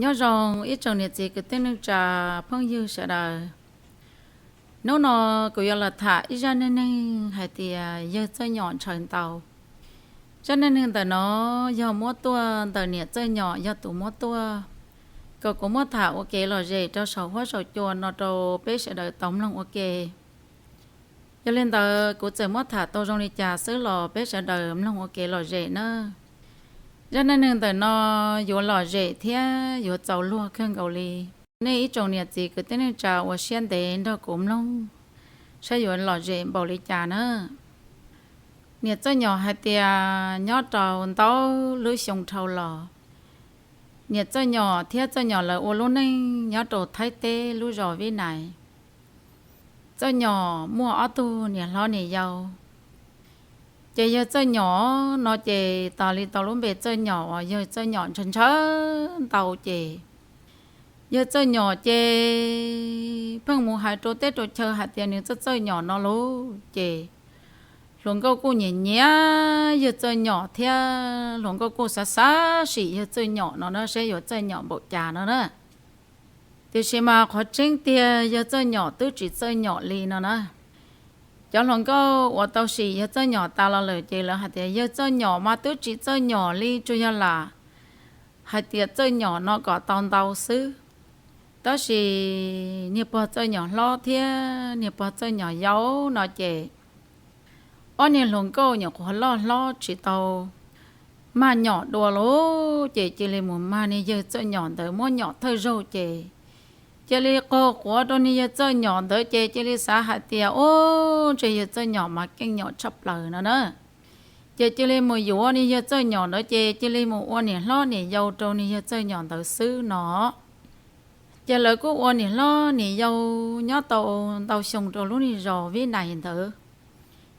Nyob zoo ib tsoom niam txiv kwv tij neej tsa phooj ywg sawv daws. Hnub no kuv yuav los tham ib zaj neej neeg hais tias yawg Txawj Nyom ntshaw ntau. Zaj neej neeg ntawm no yog muab tuaj ntawm niam Txawj Nyom yog tus muab tuaj, kom kuv muab tham ua kev lom zem rau saum huab saum cua no rau peb sawv daws tau mloog ua ke. Yog li ntawd kuv txawm muab tham tau zoo li cas xwb los peb sawv daws mloog ua kev lom zem nawb. Zaj neej neeg ntawm no yuav lom zem thiab yuav txaus luag kawg nkaus li. Nej ib tsoom niam txiv kwv tij neej tsa ua siab ntev nrog kuv mloog saib yuav lom zem npaum li cas na. Niam Txawj Nyom hais tias nyob rau ntau lub xyoo dhau los, niam Txawj Nyom thiab Txawj Nyom lawv ua lub neej nyob rau Thaib teb lub zos Vib Nais. Txawj Nyom muaj ob tug niam hlob niam yau. Ces yawg Txawj Nyom no ces tas li tau lub npe Txawj Nyom uas yawg Txawj Nyom ntshaw ntshaw ntau ces yawg Txawj Nyom ces pheej mus hais rau teb rau chaw hais tias nws txawj txawj nyom no lauj. Ces hluas nkauj kuj nyiam nyiam yawg Txawj Nyom thiab hluas nkauj kuj xav xav sim yawg Txawj Nyom no na, saib yuav txawj nyom npaum cas no na. Tiam sis mas qhov tseeb tiag yawg Txawj Nyom twb tsis txawj nyom li no na. Cov hluas nkauj uas tau sim yawg Txawj Nyom tas los lawm ces lawv hais tias yawg Txawj Nyom mas twb tsis txawj nyom li, tsuas yog lam hais tias txawj nyom no kom tau ntau xwb. Tab sis niag pog Txawj Nyom hlob thiab niag pog Txawj Nyom yau no ces ob niag hluas nkauj nyuam qhuav loj hlob tsis tau mag nyom dua lauj, ces cia li mus mag niag yawg Txawj Nyom ntawd muab nyom thawj zaug ces cia li qaug quav rau niag yawg Txawj Nyom ntawd ces cia li xav hais tias, Ub, ntshe yawg Txawj Nyom mas keej nyom tshaj plaws no na. Ces cia li mus yuav niag yawg Txawj Nyom ntawd ces cia li mus ua niam hlob niam yau rau niag yawg Txawj Nyom ntawd xwb no. Ces lawv kuj ua niam hlob niam yau nyob tau ntau xyoo rau lub niag zos Vib Nais ntawd.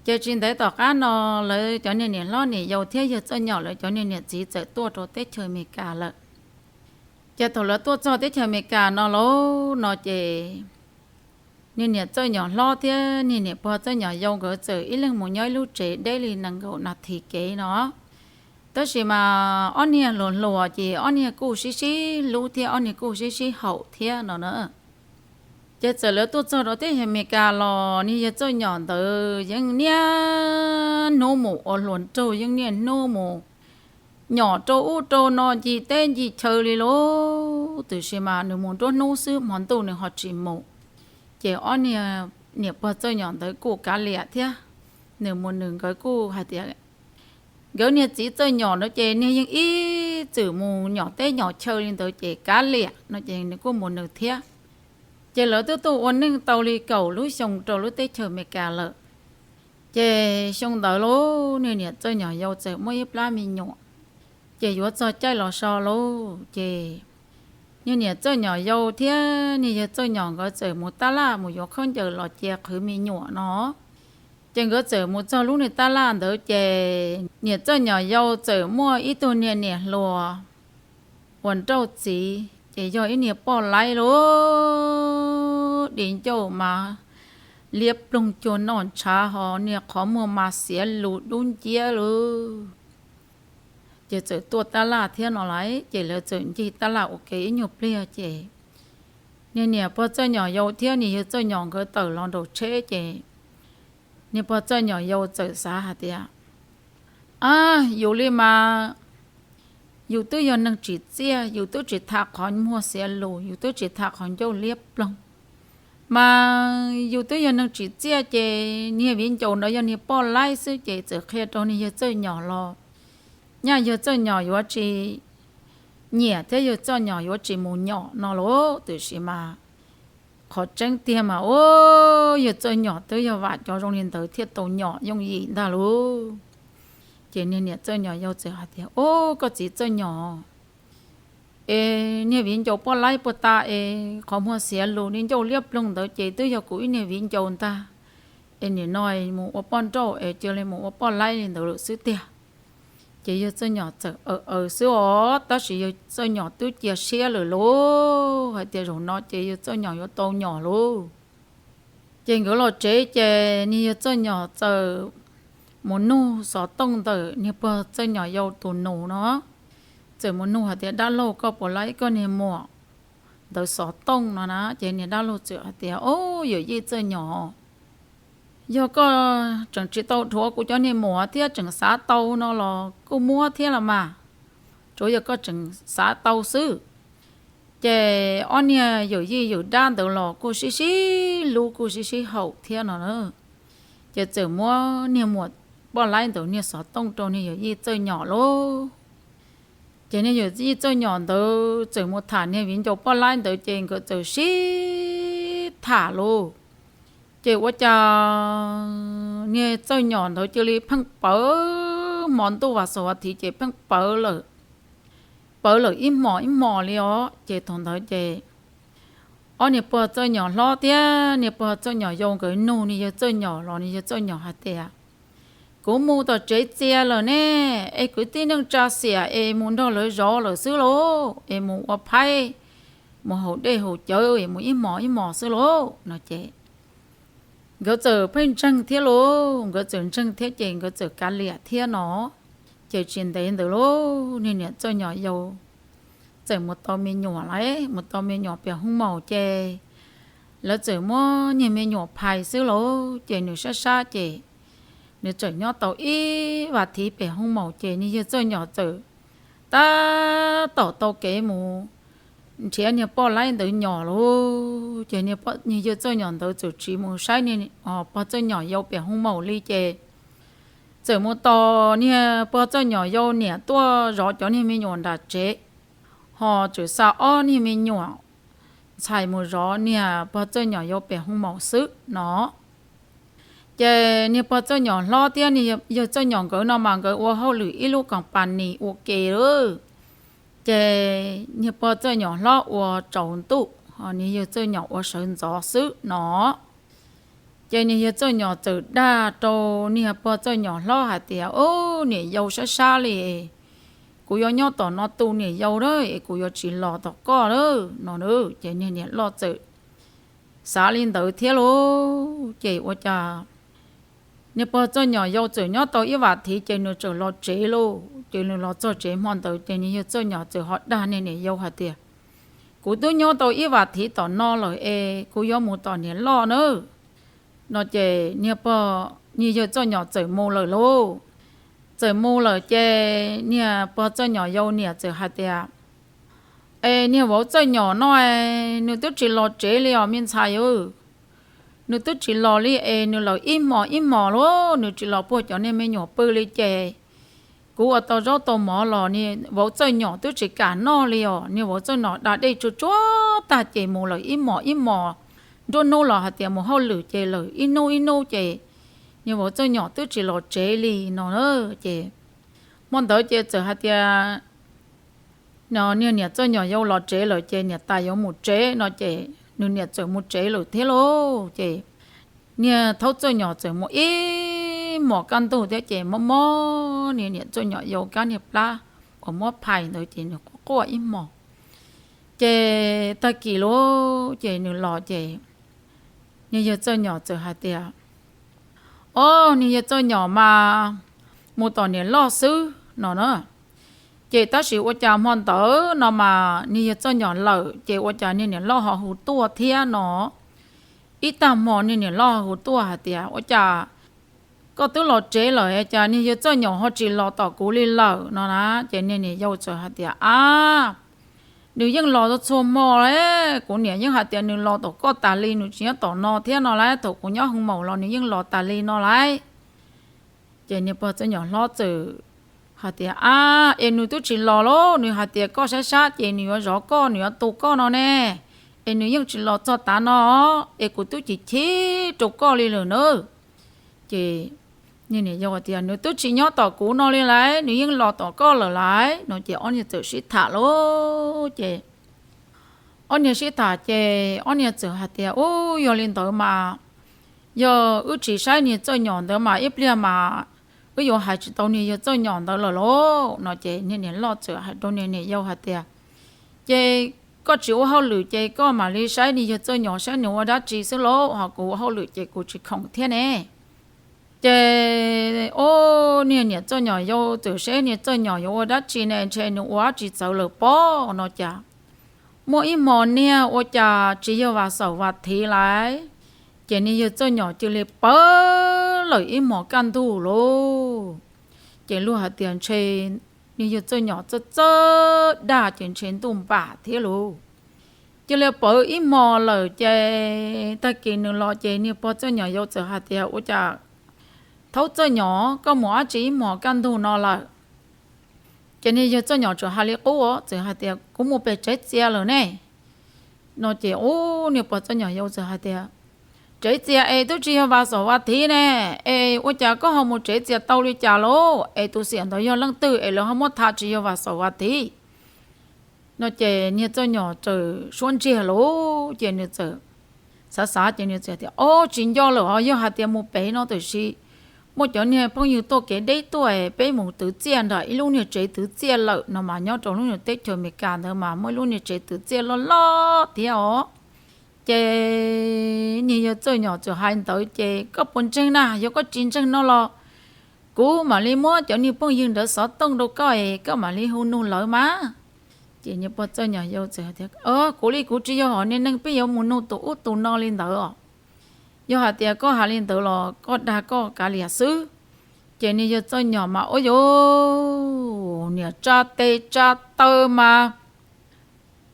Ces tsis ntev tom qab no lawv cov niag niam hlob niam yau thiab yawg Txawj Nyom lawv cov niag niam txiv txawm tuaj rau teb chaws Amelikas lawm. Ces thaum lawv tuaj txog teb chaws Amelikas no lauj no ces niag niam Txawj Nyom hlob thiab niag niam pog Txawj Nyom yau nkawd txawm ib leeg mus nyob ib lub tsev deb li nees nkaum nas this kev no. Tab sis mas ob niag hluas hluas ces ob niag kuj sib sib hlub thiab ob niag kuj sib sib haum thiab no na. Ces txawm lawv tuaj txog rau teb chaws Amelikas los niag yawg Txawj Nyom ntawd yeej niaj hnub mus ua hluas nraug, yeej niaj hnub mus nyom rau ub rau no ncig teb ncig chaw li lauj. Tiam sis mas nws mus nruab hnub xwb, hmo ntuj nws ho tsis mus. Ces ob niag niam pog Txawj Nyom ntawd kuj kav liam thiab, nws mus nws nkawd kuj hais tias nkawd niag txiv Txawj Nyom ntawd ces niag yeej ib txwm mus nyom teb nyom chaw li ntawd ces kav liam no ces nws kuj mus nws thiab. Ces lawv twb tuaj ua neej tau li kaum lub xyoo rau lub teb chaws Amelikas lawm. Ces xyoo ntawd lauj niag niam Txawj Nyom yau txawm muaj ib plab me nyuam. Ces yuav txog caij los so lauj ces niag niam Txawj Nyom yau thiab niag yawg Txawj Nyom nkawd txawm mus tab laj mus yuav khaub ncaws los cia qhwv me nyuam no. Ces nkawd txawm mus txog lub niag tab laj ntawd ces niam Txawj Nyom yau txawm muaj ib tug niag niam hluas uas nrauj txiv ces yog ib niag poj laib lauj, di ncauj mas liab ploog cuag noj ntshav ho niag qhov muag mas xiav lus dub nciab lauj. Ces txawm tuaj tab laj thiab no lauj, ces lawv txawm ncig tab laj ua ke ib nyuag pliag ces niag niam pog Txawj Nyom yau thiab niag yawg Txawj Nyom nkawd tawm los nraum tsheb ces niag pog Txawj Nyom yau txawm xav hais tias, A, yus li mas yus twb yog neeg tsim txiaj, yus twb tsis tham qhov muag xiav lus, yus twb tsis tham qhov ncauj liab ploog, mas yus twb yog neeg tsim txiaj ces niag viv ncaus ntawd yog niag poj laib xwb ces txawm qhia rau niag yawg Txawj Nyom los nyaj yawg Txawj Nyom yuav tsis nyiam thiab yawg Txawj Nyom yuav tsis mus nyom no lauj. Tiam sis mas qhov tseeb tiag mas, ub, yawg Txawj Nyom twb yog vam cov zoo li ntawd thiaj tau nyom yooj yim ntag lauj. Ces niag niam Txawj Nyom yau txawm hais tias, Ub, koj txiv Txawj Nyom, es niag viv ncaus poj laib puag ta es qhov muag xiav lus niag ncauj liab ploog ntawd ces twb yog kuv ib niag viv ncaus ntag. Es nim no mus ua poj nrauj es cia li mus ua poj laib li ntawd lawm xwb tiag. Ces yawg Txawj Nyom txawm aws aws xwb os, tab sis yawg Txawj Nyom twb cia siab lawm lauj, hais tias zaum no ces yawg Txawj Nyom yuav tau nyom lauj. Ces nkawd los tsev ces niag yawg Txawj Nyom txawm mus nug xov tooj ntawm niag pog Txawj Nyom yau tus nus no. txawm mus nug hais tias, Dab laug, koj puas laib koj niag muam ntawd xov tooj? no na. Ces niag dab laug txawm hais tias, Au, yawm yij Txawj Nyom, yog koj tseem tsis tau dhuav kuv cov niag muam thiab tseem xav tau no los kuj muab thiab los mas, tsuav yog koj tseem xav tau xwb. Ces ob niag yawm yij yawm dab ntawd los kuj sib sib hlub kuj sib sib haum thiab no na. Ces txawm muab niag muam poj laib ntawd niag xov tooj rau niag yawm yij Txawj Nyom lauj. Ces niag yawm yij Txawj Nyom ntawd txawm mus tham niag viv ncaus poj laib ntawd ces nkawd txawm sib tham lauj. Ces ua cas niag Txawj Nyom ntawd cia li pheej pawv hmo ntuj vas xaum vas thiv ces pheej pawv lawm, pawv lawm ib hmos ib hmos li os. Ces thaum ntawd ces ob niag pog Txawj Nyom hlob thiab niag pog Txawj Nyom yau nkawd nug niag yawg Txawj Nyom los niag yawg Txawj Nyom hais tias, Kuv mus tom tsev txias lawm ne, es kwv tij neej tsa xiam es mus nrog lawv zov lawm xwb lauj, es mus ua phaib, mus haus dej haus cawv es mus ib hmos ib hmos xwb lauj no ces nkawd txawm pheej ntseeg thiab lauj, nkawd txawm ntseeg thiab ces nkawd txawm kav liam thiab no. Ces tsis ntev ntawd lauj, niag niam Txawj Nyom yau txawm mus tau me nyuam lawm, mus tau me nyuam pias hoob maum ces lawv txawm muab niag me nyuam phais xwb lauj. Ces nws sab sab ces nws txawm nyob tau ib vas thiv pias hoob maum ces niag yawg Txawj Nyom txawm tab tom tau kev mus nrhiav niag poj laib ntawd nyom lauj. Ces niag yawg Txawj Nyom ntawd txawm tsiv mus saib niag pog Txawj Nyom yau pias hoob maum li ces txawm mus tos niag pog Txawj Nyom yau niam tuaj zov cov niag me nyuam nram tsev, ho txawm xa ob niag me nyuam ntxhais mus zov niag pog Txawj Nyom yau pias hoob maum xwb no. Ces niag pog Txawj Nyom hlob thiab niag yawg Txawj Nyom nkawd no mas nkawd ua hauj lwm ib lub company ua ke lawm. Ces niag pog Txawj Nyom hlob ua tsaus ntuj, ho niag yawg Txawj Nyom ua sawv ntxov xwb no. Ces niag yawg Txawj Nyom txawm dag rau niag pog Txawj Nyom hlob hais tias, Au, niam yau sab sab li, kuv yuav nyob tom no tu niam yau na, es kuv yuav tsis los tom koj lawm no. Ces niag niam loj txawm xav li ntawd thiab lauj. Ces ua cas niag pog Txawj Nyom yau txawm nyob tau ib vas thiv ces nws txawm los tsev lauj. Ces nws los txog tsev hmo ntawd ces niag yawg Txawj Nyom txawm ho dag niag niam yau hais tias, Kuv twb nyob tau ib vas thiv tom no lawm es kuv yuav mus tom niam loj nawb no. Ces niag pog, niag yawg Txawj Nyom txawm mus lawm lauj. Txawm mus lawm ces niag pog Txawj Nyom yau niam txawm hais tias, Es niag vauv Txawj Nyom no es nws twb tsis los tsev li os me ntxhais. Nws twb tsis los li es nws lawm ib hmos ib hmos lauj, nws tsis los puag cov niag me nyuam pw li ces kuv ua tau zaub tau mov los niag vauv Txawj Nyom twb tsis kam noj li os. Niag vauv Txawj Nyom da dej tsuag tsuag tag ces mus lawm ib hmos ib hmos, nruab hnub los hais tias mus hauj lwm ces lawm ib hnub ib hnub ces niag vauv Txawj Nyom twb tsis los tsev li no na. Ces hmo ntawd ces txawm hais tias niag niam Txawj Nyom yau los tsev lawm ces niam tais yuav mus tsev no ces nws niam txawm mus tsev lawm thiab lauj. Ces niag thaub Txawj Nyom txawm mus ib hmos kaj ntug thiab ces mob mob niag niam Txawj Nyom yau kab niag plab uas muab phais ntawd ces nws quaj quaj ib hmos. Ces tag kis lauj ces nws los ces niag yawg Txawj Nyom txawm hais tias, Au, niag yawg Txawj Nyom mas mus tom niam loj xwb no na. Ces tab sis ua cas hmo ntawd no mas niag yawg Txawj Nyom lawm ces ua cas niag niam loj ho hu tuaj thiab no. Ib tag hmo niag niam loj ho hu tuaj hais tias, Ua cas koj twb los tsev lawm cas niag yawg Txawj Nyom ho tsis los tom kuv li lawm no na. Ces niag niam yau txawm hais tias, Ab, nws yeej los txhua hmo li, kuv niam yeej hais tias nws los tom koj tas li, nws tsis nyob tom no thiab no lauj, thaum kuv nyob hoo maum los nws yeej los tas li no lauj. Ces niag pog Txawj Nyom hlob txawm hais tias, Ab, es nws twb tsis los lauj, nws hais tias koj sab sab ces nws yuav zov koj, nws yuav tu koj no ne, es nws yeej tsis los txog tav no, es kuv twb chim chim rau koj li lawm na. Ces niag niam yau tias, Nws twb tsis nyob tom kuv no li lauj, nws yeej los tom koj lawm lauj no. Ces ob niag txawm sib tham lauj. Ces ob niag sib tham ces ob niag txawm hais tias, Ub, yog li ntawd mas yog wb tsis saib niag Txawj Nyom ntawd mas ib pliag mas wb yuav hais tsis tau niag yawg Txawj Nyom ntawd lawm lauj no. Ces niag niam loj txawm hais rau niag niam yau hais tias, Ces koj tsis ua hauj lwm ces koj mam li saib niag yawg Txawj Nyom saib nws ua dab tsi xwb lauj, ho kuv ua hauj lwm ces kuv tsis khoom thiab ne. Ces ub, niag niam Txawj Nyom Yau txawm seb niag Txawj Nyom yuav ua dab tsi ne, ntshe nws ua dab tsi txawv lawm pob no cas. Muaj ib hmos niag ua cas tsis yog vas xaum vas thiv lawm, ces niag yawg Txawj Nyom cia li pawv lawm ib hmos kaj ntug lauj. Ces luag hais tias ntshe niag yawg Txawj Nyom txawj txawj dag ces ntshe ntuj npam thiab lauj. Cia li pawv ib hmos lawm ces tag kis nws los ces niag pog Txawj Nyom Yau txawm hais tias, Ua cas thaub Txawj Nyom, koj mus dab tsi ib hmos kaj ntug no lawm? Ces niag yawg Txawj Nyom txawm hais li qub, txawm hais tias, Kuv mus pem tsev txias lawm ne. No ces ub, niag pog Txawj Nyom Yau txawm hais tias, Tsev txias es twb tsis yog vas xaum vas thiv ne, es ua cas koj ho mus tsev txias tau li cas lauj? Es tus xiam ntawd yog leej twg es lawv ho muab tha tsis yog vas xaum vas thiv? No ces niag Txawj Nyom txawm suab ntsiag lauj, ces nws txawm xav xav ces nws txawm tias, Ob, tsis nco lawm os, yog hais tias mus pem no tam sim muaj cov niag phooj ywg tuaj kev deb tuaj, peb mus twv txiaj nram ib lub niag tsev twv txiaj lawm no mas, nyob rau lub niag teb chaws Amelikas ntawd mas muaj ib lub niag tsev twv txiaj loj loj thiab os. Ces niag yawg Txawj Nyom txawm hais ntawd ces, Koj puas ntseeg na? Yog koj tsis ntseeg no los kuv mam li muab cov niag phooj ywg ntawd xov tooj rau koj es koj mam li hu nug lawv mas. Ces niag pog Txawj Nyom Yau txawm tias, Kuv li kuv tsis yog hom niag neeg pheej yuav mus nug tus ub tus no li ntawd os. Yog hais tias koj hais li ntawd los koj dag koj kav liam xwb. Ces niag yawg Txawj Nyom mas ua yus niam tsa tes tsa taw mas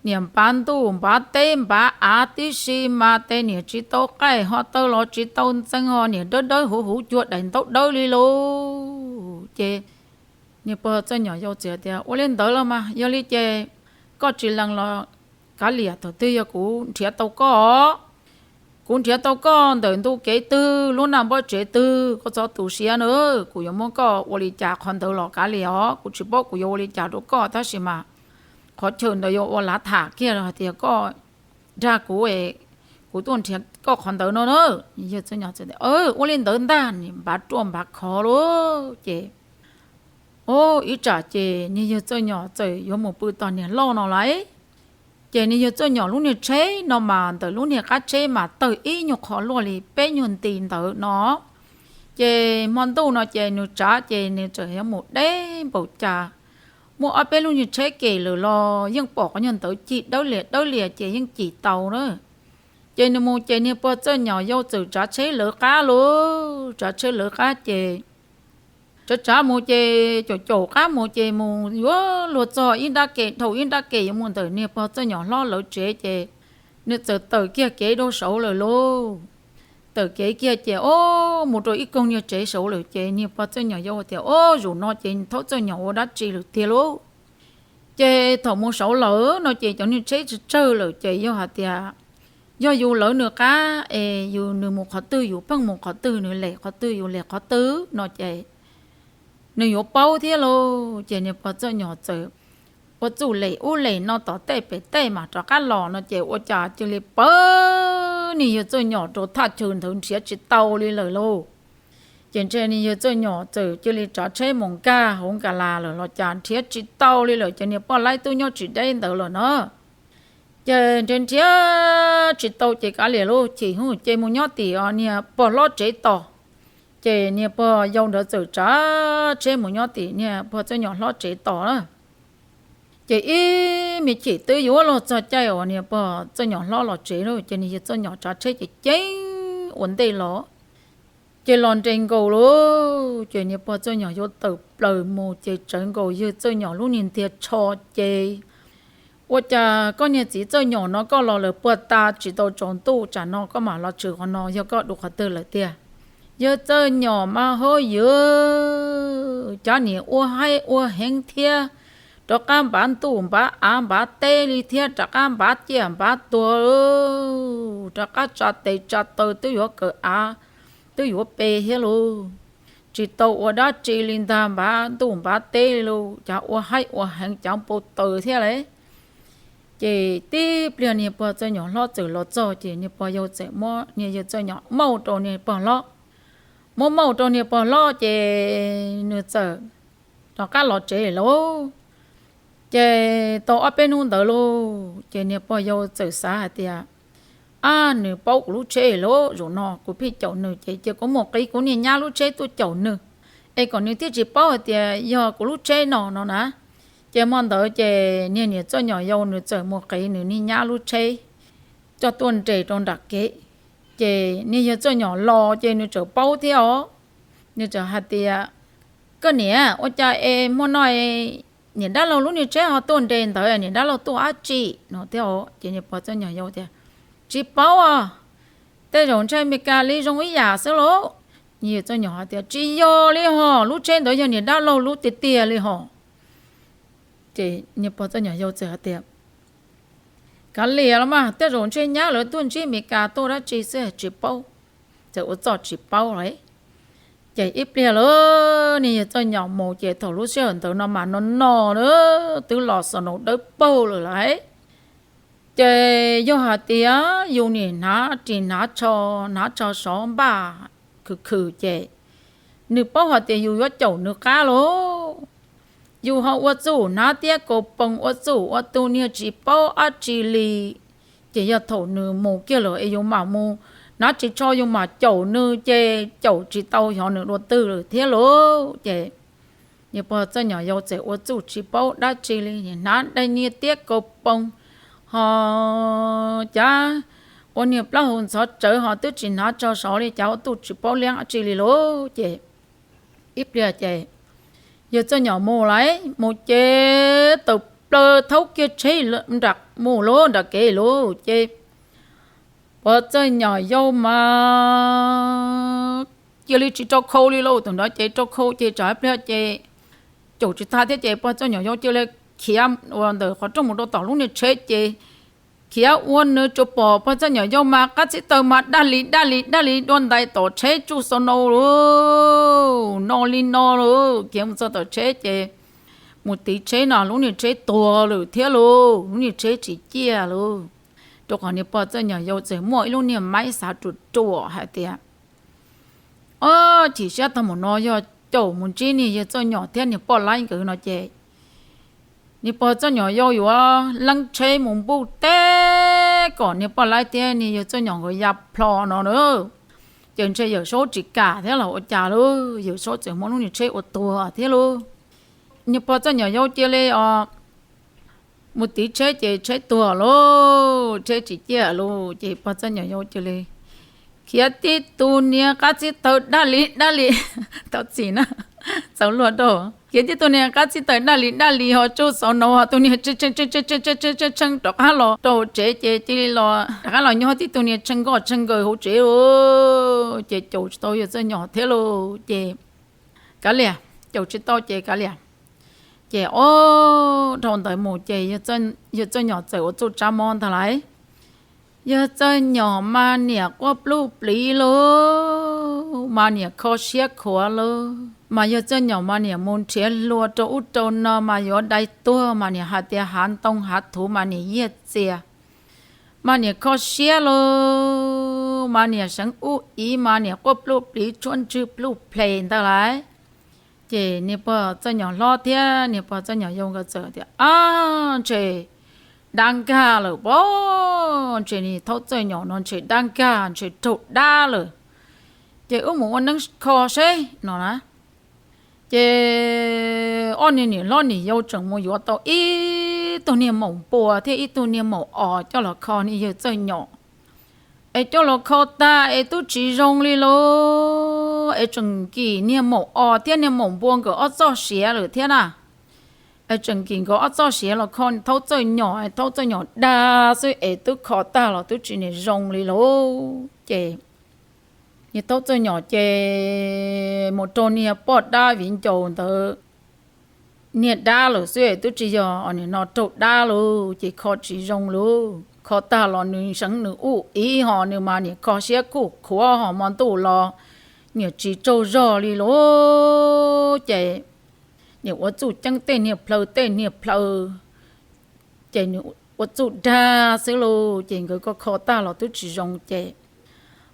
niam npav ntuj npav teb npav av tib si mas tes niam tsis tau qaij ho taw los tsis tau ntxeev ho niam dawb dawb huv huv cuag daim ntaub dawb li lauj. Ces niag pog Txawj Nyom Yau txawm tias, Ua li ntawd los mas yog li ces koj tsis lees los kav liam, thaum twg yog kuv nrhiav tau koj, kuv nrhiav tau koj ntawm ntu kev twg lub naj npawb tsev twg koj txhob tu siab na, kuv yuav muab koj ua li cas qhov ntawd los kav liam os. Kuv tsis paub kuv yuav ua li cas rau koj tab sis mas qhov chaw ntawd yuav ua lav tham kiag hais tias koj dag kuv, kuv tuaj nrhiav koj qhov ntawd no na. Yawg Txawj Nyom txawm tias, Ua li ntawd ntag. Npav ruaj npav khov lauj. Ces ib tsam ces niag yawg Txawj Nyom txawm yuav mus pw tom niag loj no lawm. Ces niag yawg Txawj Nyom lub niag tsheb no mas ntawm lub niag qab tsheb mas tawg ib nyuag qho luaj li peb nyuag nti ntawd no. Ces hmo ntuj no ces nws tsav ces nws txawm yuav mus deb npaum cas, muaj ob peb lub niag tsheb kem lawm los yeej pom qhov nyuag ntawd cig dawb lias dawb lias ces yeej cim tau na. Ces nws mus ces niag pog Txawj Nyom Yau txawm tsav tsheb lawv qab lauj, tsav tsheb lawv qab ces tsav tsav mus ces caum caum qab mus ces mus yuav luag txog ib nrab ke dhau ib nrab ke yuav mus ntawm niag pog Txawj Nyom hlob lawv tsev ces nws txawm tawm kiag kev rau saud lawm lauj. Tawm kev kiag ces ob mus rau ib koog niag tsev saud lawm ces niag pog Txawj Nyom Yau tias, Ob, zaum no ces thaub Txawj Nyom ua dab tsi lawm tiag lauj. Ces thaum mus saud lawm no ces cov niag tsheb tsawg tsawg lawm ces yog hais tias yog yus lawv nws qab es yus nws mus qhov twg yus pheej mus qhov twg, nws lem qhov twg yus lem qhov twg no ces nws yuav paub thiab lauj. Ces niag pog Txawj Nyom txawm ua txuj lem ub lem no tom tej pem tej mas rov qab los no ces ua cas cia li pawv niag yawg Txawj Nyom rau thaj chaw ntawd nrhiav tsis tau li lawm lauj. Ces ntshe niag yawg Txawj Nyom txawm cia li tsav tsheb mus nkag hauv nkas las lawm los cas nrhiav tsis tau li lawm ces niag poj laib tub nyob tsis deb ntawd lawm na. Ces nrhiav nrhiav tsis tau ces kav liam lauj, chim hu ces mus nyob tim niag pog hlob tsev tos. Ces niag pog yau ntawd txawm tsav tsheb mus nyob tim niag pog Txawj Nyom hlob tsev tos na. Ces ib me chim twb yuav luag txog caij uas niag pog Txawj Nyom hlob los tsev lawm ces niag yawg Txawj Nyom tsav tsheb ces ceev ua ntej los, ces los nres nkaus lauj. Ces niag pog Txawj Nyom yuav tawm plaws mus ces tsawv nkaus yawg Txawj Nyom lub niag ntiag tsho ces, Ua cas koj niag txiv Txawj Nyom no koj los lawm puag ta tsis tau tsaus ntuj tsam no koj mam los tshwm qhov no yog koj dua qhov twg lawm tiag? Yawg Txawj Nyom mas hauj ywg, cov niag ua haib ua heev thiab, rov qab npav ntuj npav av npav teb li thiab, rov qab npav ciaj npav tuag, rov qab tsa tes tsa taw twb yuav kawm av twb yuav pe thiab lauj. Tsis tau ua dab tsi li ntag, npav ntuj npav teb li lauj, cov ua haib ua heev cov npau taws thiab lauj. Ces tib pliag niag pog Txawj Nyom hlob txawm los txog ces niag pog yau txawm muab niag yawg Txawj Nyom mauj rau niag pog hlob. Muab mauj rau niag pog hlob ces nws txawm rov qab los tsev lauj. Ces tau ob peb hnub ntawd lauj ces niag pog yau txawm xav hais tias, Ab, nws paub kuv lub tsheb lawm, zaum no kuv pheej caum nws ces cia kuv mus qiv kuv niag nyab lub tsheb tuaj caum nws, es kom nws thiaj tsis paub hais tias yog kuv lub tsheb no no na. Ces hmo ntawd ces niag niam Txawj Nyom Yau nws txawm mus qiv nws niag nyab lub tsheb coj tuaj nres rau nram kev. Ces niag yawg Txawj Nyom los ces nws txawm paub thiab os. Nws txawm hais tias, Koj niam, ua cas es hmo no niam dab laug lub niag tsheb ho tuaj nres ntawd, niam dab laug tuaj dab tsi? No thiab os. Ces niag pog Txawj Nyom Yau tias, Tsis paub os, tej zaum ntshe Amelikas li zoo ib yam xwb lauj. Niag yawg Txawj Nyom hais tias, Tsis yog li hos, lub tsheb ntawd yog niam dab laug lub tiag tiag li hos. Ces niag pog Txawj Nyom Yau txawm hais tias, Kav liam los mas, tej zaum ntshe nyab lawv tuaj ntsib Amelikas tuaj dab tsi xwb tsis paub. Txawm ua txuj tsis paub lawm. Ces ib pliag lawm niag yawg Txawj Nyom mus ces thaum lub sij hawm ntawd no mas no no na, twb los snow dawb paug lawm lauj. Ces yog hais tias yus nim hnav ris hnav tsho, hnav tsho sov npaj khwm khwm ces nws paub hais tias yus yuav caum nws qab lauj. Yus ho ua txuj hnav tiab kaus poos, ua txuj ua tus niag tsis paub dab tsi li. Ces yog thaum nws mus kiag lawm es yus mam mus hnav ris tsho yus mam caum nws ces caum tsis tau xyov nws dua twg lawm thiab lauj. Ces niag pog Txawj Nyom Yau txawm ua txuj tsis paub dab tsi li, hnav daim niag tiab kaus poos ho cav ua niag plaub hau ntxhov tsawv ho twb tsis hnav tsho sov li, cav ua txuj tsis paub liab dab tsi li lauj. Ces ib pliag ces yawg Txawj Nyom mus lauj, mus ces tawm plaws thaub kiag tsheb nram mus lauj, nram kev lauj. Ces pog Txawj Nyom Yau mas cia li tsis rau khau li lauj. Thaum ntawd ces rau khau ces tsam ib pliag ces caum tsis tau thiab ces pog Txawj Nyom Yau cia li khiav ua ntawm qhov rooj mus rau tom lub niag tsheb ces khiav ua nws tsuas pom pog Txawj Nyom Yau mas qab txib taw mas daj li daj li daj li dua ntais tom tsheb tsuj xau nau lauj, no li no lauj. Khiav mus txog tom tsheb ces mus tiv tsheb no lub niag tsheb tuag lawm thiab lauj, lub niag tsheb tsis ciaj lauj. Rau qhov niag pog Txawj Nyom Yau txawm muaj ib lub niag maib xav ruam ruam hais tias, Ob, chim siab tag mus no yog caum mus ntsib niag yawg Txawj Nyom thiab niag poj laib nkawd no ces niag pog Txawj Nyom Yau yuav leeb tsheb mus npuj teb kom niag poj laib thiab niag yawg Txawj Nyom nkawd ya plho no na. Ces ntshe Yawm Saub tsis kam thiab los ua cas lauj, Yawm Saub txawm muab lub niag tsheb ua tuag thiab lauj. Niag pog Txawj Nyom Yau cia li os mus tiv tsheb ces tsheb tuag lauj, tsheb tsis ciaj lauj. Ces pog Txawj Nyom Yau cia li khiav tib tug niag qab txib taw daj li daj li, tau txim na, txaus luag rau, khiav tib tug niag qab txib taw daj li daj li ho tsuj xau nau ho tus niag tshee tshee rov qab los rau hauv tsev ces cia li los rov qab los nyob tib tug niag tshee nkoj tshee nkaws hauv tsev lauj. Ces caum tsis tau yawg Txawj Nyom thiab lauj. Ces kav liam, caum tsis tau ces kav liam. Ces ob, dhau ntawd mus ces yawg Txawj Nyom txawm ua txuj tsab mob ntag lauj. Yawg Txawj Nyom mas niam quaj pluj pliv lauj, mas niam kho siab khuav lauj, mas yawg Txawj Nyom mas niam mus nrhiav hlua rau ub rau no mas yuav dai tuag, mas niam hais tias hav ntoo hav thuv mas niam yiag txias, mas niam kho siab lauj, mas niam seev ub iv mas niam quaj pluj pliv tshuab ntswg pluj ples ntag lauj. Ces niag pog Txawj Nyom hlob thiab niag pog Txawj Nyom yau nkawd txawm tias, Ab, ntshe dab nkag lawm pob, ntshe niag thaub Txawj Nyom no ntshe dab nkag, ntshe raug dab lawm. Ces wb mus ua neeb kho seb no na. Ces ob niag niam hlob niam yau tseem mus yuav tau ib tug niag maum npua thiab ib tug niag maum os coj los kho niag yawg Txawj Nyom. Es coj los kho tag es twb tsis zoo li lauj, es tseem nkim niag maum os thiab niag maum npua nkawd ob txoj siav lawm thiab na. Es tseem nkim nkawd ob txoj siav los kho thaub Txawj Nyom, thaub Txawj Nyom dag xwb es twb kho tag los twb tsis niag zoo li lauj. Ces niag thaub Txawj Nyom ces mus raug niag poj dab viv ncaus ntawd niag dab lawm xwb es twb tsis yog, nim no raug dab lauj ces kho tsis zoo lauj. Kho tag los nws seev nws ub iv ho nws mas niam kho siab kuj khuav ho hmo ntuj los niam tsis tsaug zog li lauj. Ces niam ua txuj ceeb tej niag plhaw tej niag plhaw, ces nws ua txuj dag xwb lauj. Ces nkawd kho kho tag los twb tsis zoo ces,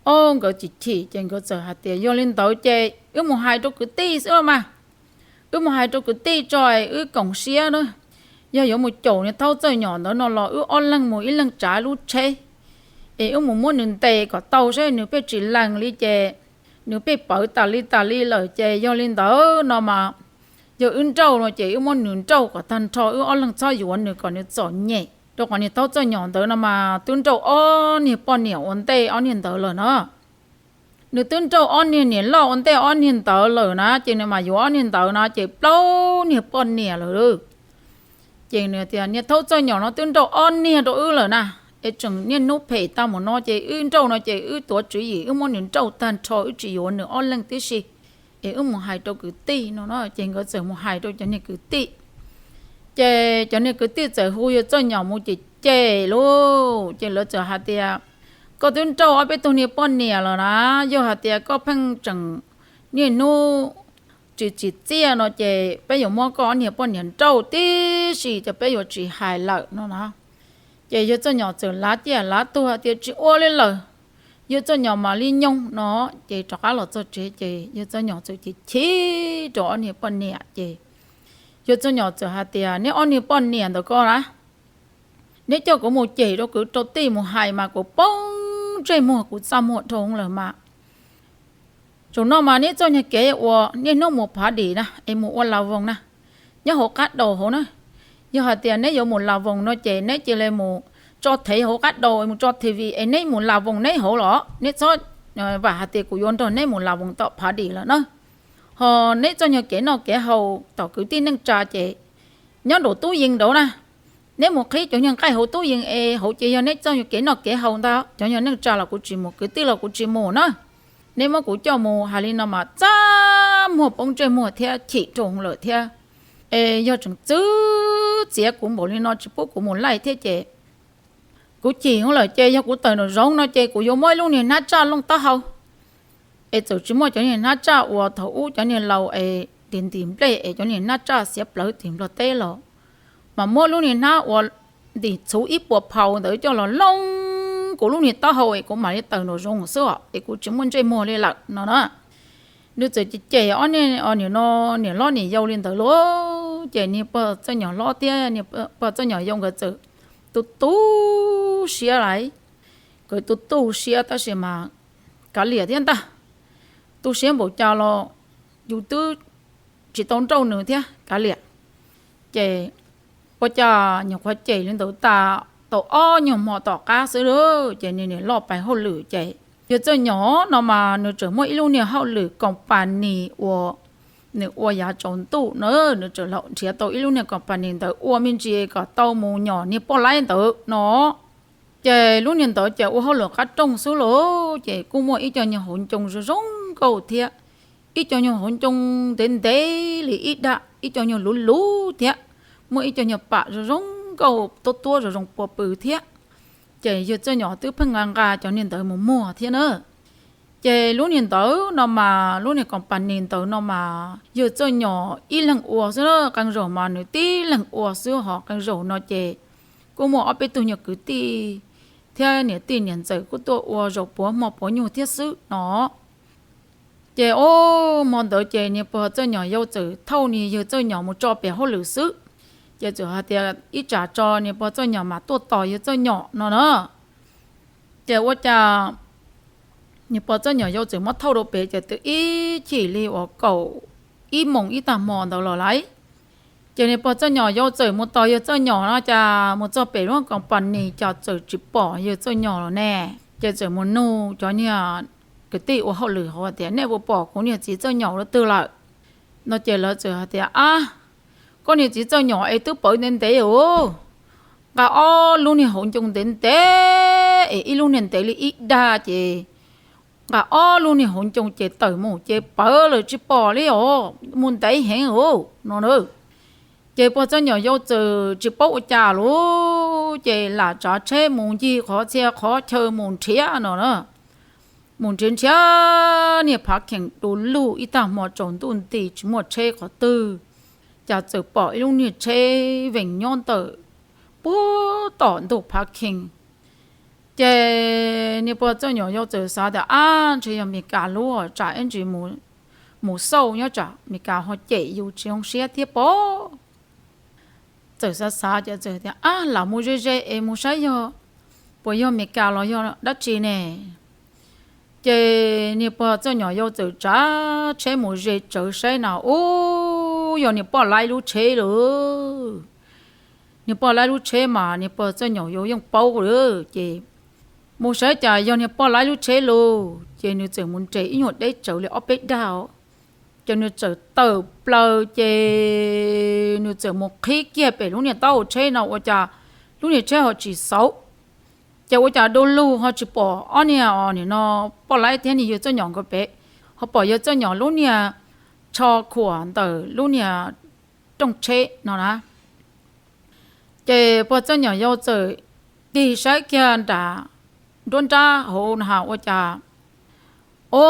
ob, nkawd chim chim ces nkawd txawm hais tias, Yog li ntawd ces wb mus hais rau kwv tij xwb los mas. Wb mus hais rau kwv tij tso es wb koom siab na. Yog yuav mus caum niag thaub Txawj Nyom ntawd no los wb ob leeg mus ib leeg tsav lub tsheb, es wb mus muab nws ntes kom tau saib nws pheej tsis lees li ces nws pheej pawv tas li tas li lawm ces yog li ntawd no mas yog wb nrauj no ces wb muab nws nrauj kom tag nrho, wb ob leeg txhob yuav nws kom nws txom nyem. Rau qhov niag thaub txoj nyom ntawd no mas twb nrauj ob niag poj niam ua ntej ob niag ntawd lawm na. Nws twb nrauj ob niag niam loj ua ntej ob niag ntawd lawm na, ces nws mam yuav ob niag ntawd na ces plaub niag poj niam lawm. Ces nws tias niag thaub txoj nyom no twb nrauj ob niag rau wb lawm na, es tseem niaj hnub phem tag mus no ces wb nrauj no ces wb tuav tswv yim wb muab nws nrauj tag nrho, wb tsis yuav nws ob leeg tib si, es wb mus hais rau kwv tij no na. Ces nkawd txawm mus hais rau cov niag kwv tij. Ces cov niag kwv tij txawm hu yawg txoj nyom mus cem cem lauj, ces lawv txawm hais tias koj twb nrauj ob peb tug niag poj niam lawm na, yog hais tias koj pheej tseem niaj hnub tsis tsim txiaj no ces peb yuav muab koj ob niag poj niam nrauj tib si, ces peb yuav tsis hais lawm no na. Ces yawg txoj nyom txawm lav ciaj lav tuag tias tsis ua li lawm, yawg txoj nyom mam li nyoo no. Ces rov qab los txog tsev ces yawg txoj nyom txawm chim chim rau ob niag poj niam ces yawg txoj nyom txawm hais tias neb ob niag poj niam ntawm ko na, neb coj kuv mus cem rau kwv rau tij mus hais mas kuv poob ntsej muag kuv txaj muag dhau lawm mas. Zaum no mas neb txoj nyuag kev uas niaj hnub mus phav dim na es mus ua las voos na, nyob hauv qab daus hauv na, yog hais tias neb yuav mus las voos no ces neb cia li mus tso thev hauv qab daus, mus tso thev vim es neb mus las voos neb hauv los neb txhob vam hais tias kuv yuav nrog neb mus las voos tom phav dim lawm na. Ho neb txoj nyuag kev noj kev haus tom kwv tij neej tsa ces nyob nraum tub yees nraud na, neb mus qhib cov nyuag nqaij hauv tub yees es hauv ces yog neb txoj nyuag kev noj kev haus ntag, cov nyuag neej tsa los kuv tsis mus, kwv tij los kuv tsis mus na. Neb muab kuv coj mus hais li no mas txaj muag poob ntsej muag thiab chim rau lawm thiab. Es yog tseem txwv txiav kuv npaum li no tsis pub kuv mus laij thiab ces kuv chim lawm ces yog kuv tawm nraum zoov no ces kuv yuav muab ib lub niag hnab tsaj looj taub hau. Es txawm tsis muaj cov niag hnab tsaj uas thaum ub cov niag laus es ntim nplej es cov niag hnab tsaj xiav plawv tim Nplog teb los, mas muab lub niag hnab uas ntim txhuv ib puas phau ntawd coj los looj kuv lub niag taub hau es kuv mam li tawm nraum zoov xwb os, es kuv tsis muaj ntsej muag li lawm no na. Nws txawm cem cem ob niag, niam no, niam hlob niam yau li ntawd lauj, ces niag pog txoj nyom hlob thiab niag pog txoj nyom yau nkawd txawm tu tu siab lawm. Nkawd tu tu siab tab sis mas kav liam thiab ntag, tu siab npaum cas los yus twb tsis tau nrauj nws thiab kav liam. Ces ua cas nyuam qhuav cem li ntawd tas tau ob nyuag hmo tom qab xwb lauj, ces nws niam loj pais hauj lwm ces yawg Txawj Nyom no mas nws tseem muaj ib lub niag hauj lwm company uas nws ua yav tsaus ntuj na, nws tseem los nrhiav tau ib lub niag company ntawd ua me ntsis kom tau mus nyom niag poj laib ntawd no. Ces lub niag ntawd ces ua hauj lwm qab rooj xwb lauj, ces kuj muaj ib co nyuag hauv ncoo zoo zoo nkauj thiab, ib co nyuag hauv ncoo ntev ntev li ib dag, ib co nyuag luv luv thiab, muaj ib co nyuag pam zoo zoo nkauj tuab tuab zoo zoo pua pw thiab. Ces yawg Txawj Nyom twb pheej nqa nqa cov niag ntawd mus muag thiab na. Ces lub niag ntawd no mas lub niag company ntawd no mas yawg Txawj Nyom ib leeg ua xwb na, qee zaum mas nws tib leeg ua xwb, ho qee zaum no ces kuj muaj ob peb tug nyuag kwv tij thiab niam tij niam ntxawm kuj tuaj ua zaum puav hmo puav nyuag thiab xwb no. Ces o, hmo ntawd ces niag pog Txawj Nyom yau txawm thauj niag yawg Txawj Nyom mus tso pem hauj lwm xwb, ces txawm hais tias ib tsam tso niag pog Txawj Nyom mam tuaj tos yawg Txawj Nyom no na. Ces ua cas niag pog Txawj Nyom yau txawm muab thauj rau pem ces twb ib chim li uas kaum ib moos ib tag hmo ntawd los lawm. Ces niag pog Txawj Nyom yau txawm mus tos yawg Txawj Nyom no cas mus txog pem lub company cas txawm tsis pom yawg Txawj Nyom los ne. Ces txawm mus nug cov niag kwv tij ua hauj lwm hauv tias nej puas pom kuv niag txiv Txawj Nyom lub twg lawm no. Ces lawv txawm hais tias ab, koj niag txiv Txawj Nyom es twb pawv ntev ntev os, nqa ob lub niag hauv ncoo ntev ntev es ib lub niag ntev li ib dag ces nqa ob lub niag hauv ncoo ces tawm mus ces pawv lawm tsis pom li os, mus ntev heev os no na. Ces pog Txawj Nyom yau txawm tsis paub ua cas lauj, ces lam tsav tsheb mus ncig qhov txhia qhov chaw mus nrhiav no na. Mus nrhiav nrhiav niag phav kheem du lug ib tag hmo tsaus ntuj nti tsis muaj tsheb qhov twg, cas txawm pom ib lub niag tsheb veem nyob ntawm puag tom ntug phav kheem. Ces niag pog Txawj Nyom yau txawm xav tias ab, ntshe yog Mes Kas lub, tsam ib ntsis mus xauj nyob tsam Mes Kas ho cem yus tsis zoo siab thiab pob. Txawm xav xav ces txawm tias ab, lam mus ze ze es mus saib yog puas yog Meskas los yog dab tsi ne? Ces niag pog Txawj Nyom yau txawm tsav tsheb mus ze tsawv saib na, ub, yog niag poj laib lub tsheb lauj. Niag poj laib lub tsheb mas niag pog Txawj Nyom yau yeej paub lawm ces mus saib cas yog niag poj laib lub tsheb lauj, ces nws txawm mus nres ib nyuag deb tsawv li ob peb dag os. Ces nws txawm tawm plaws ces nws txawm mus qhib kiag pem lub niag taub hau tsheb no ua cas lub niag tsheb ho tsis xauv. Ces ua cas du lug ho tsis pom ob niag, nim no poj laib thiab niag yawg Txawj Nyom nkawd pem, ho pom yawg Txawj Nyom lub niag tsho khuam ntawm lub niag rooj tsheb no na. Ces pog Txawj Nyom yau txawm tig saib kiag nram nruab nrab hauv na ua cas, o,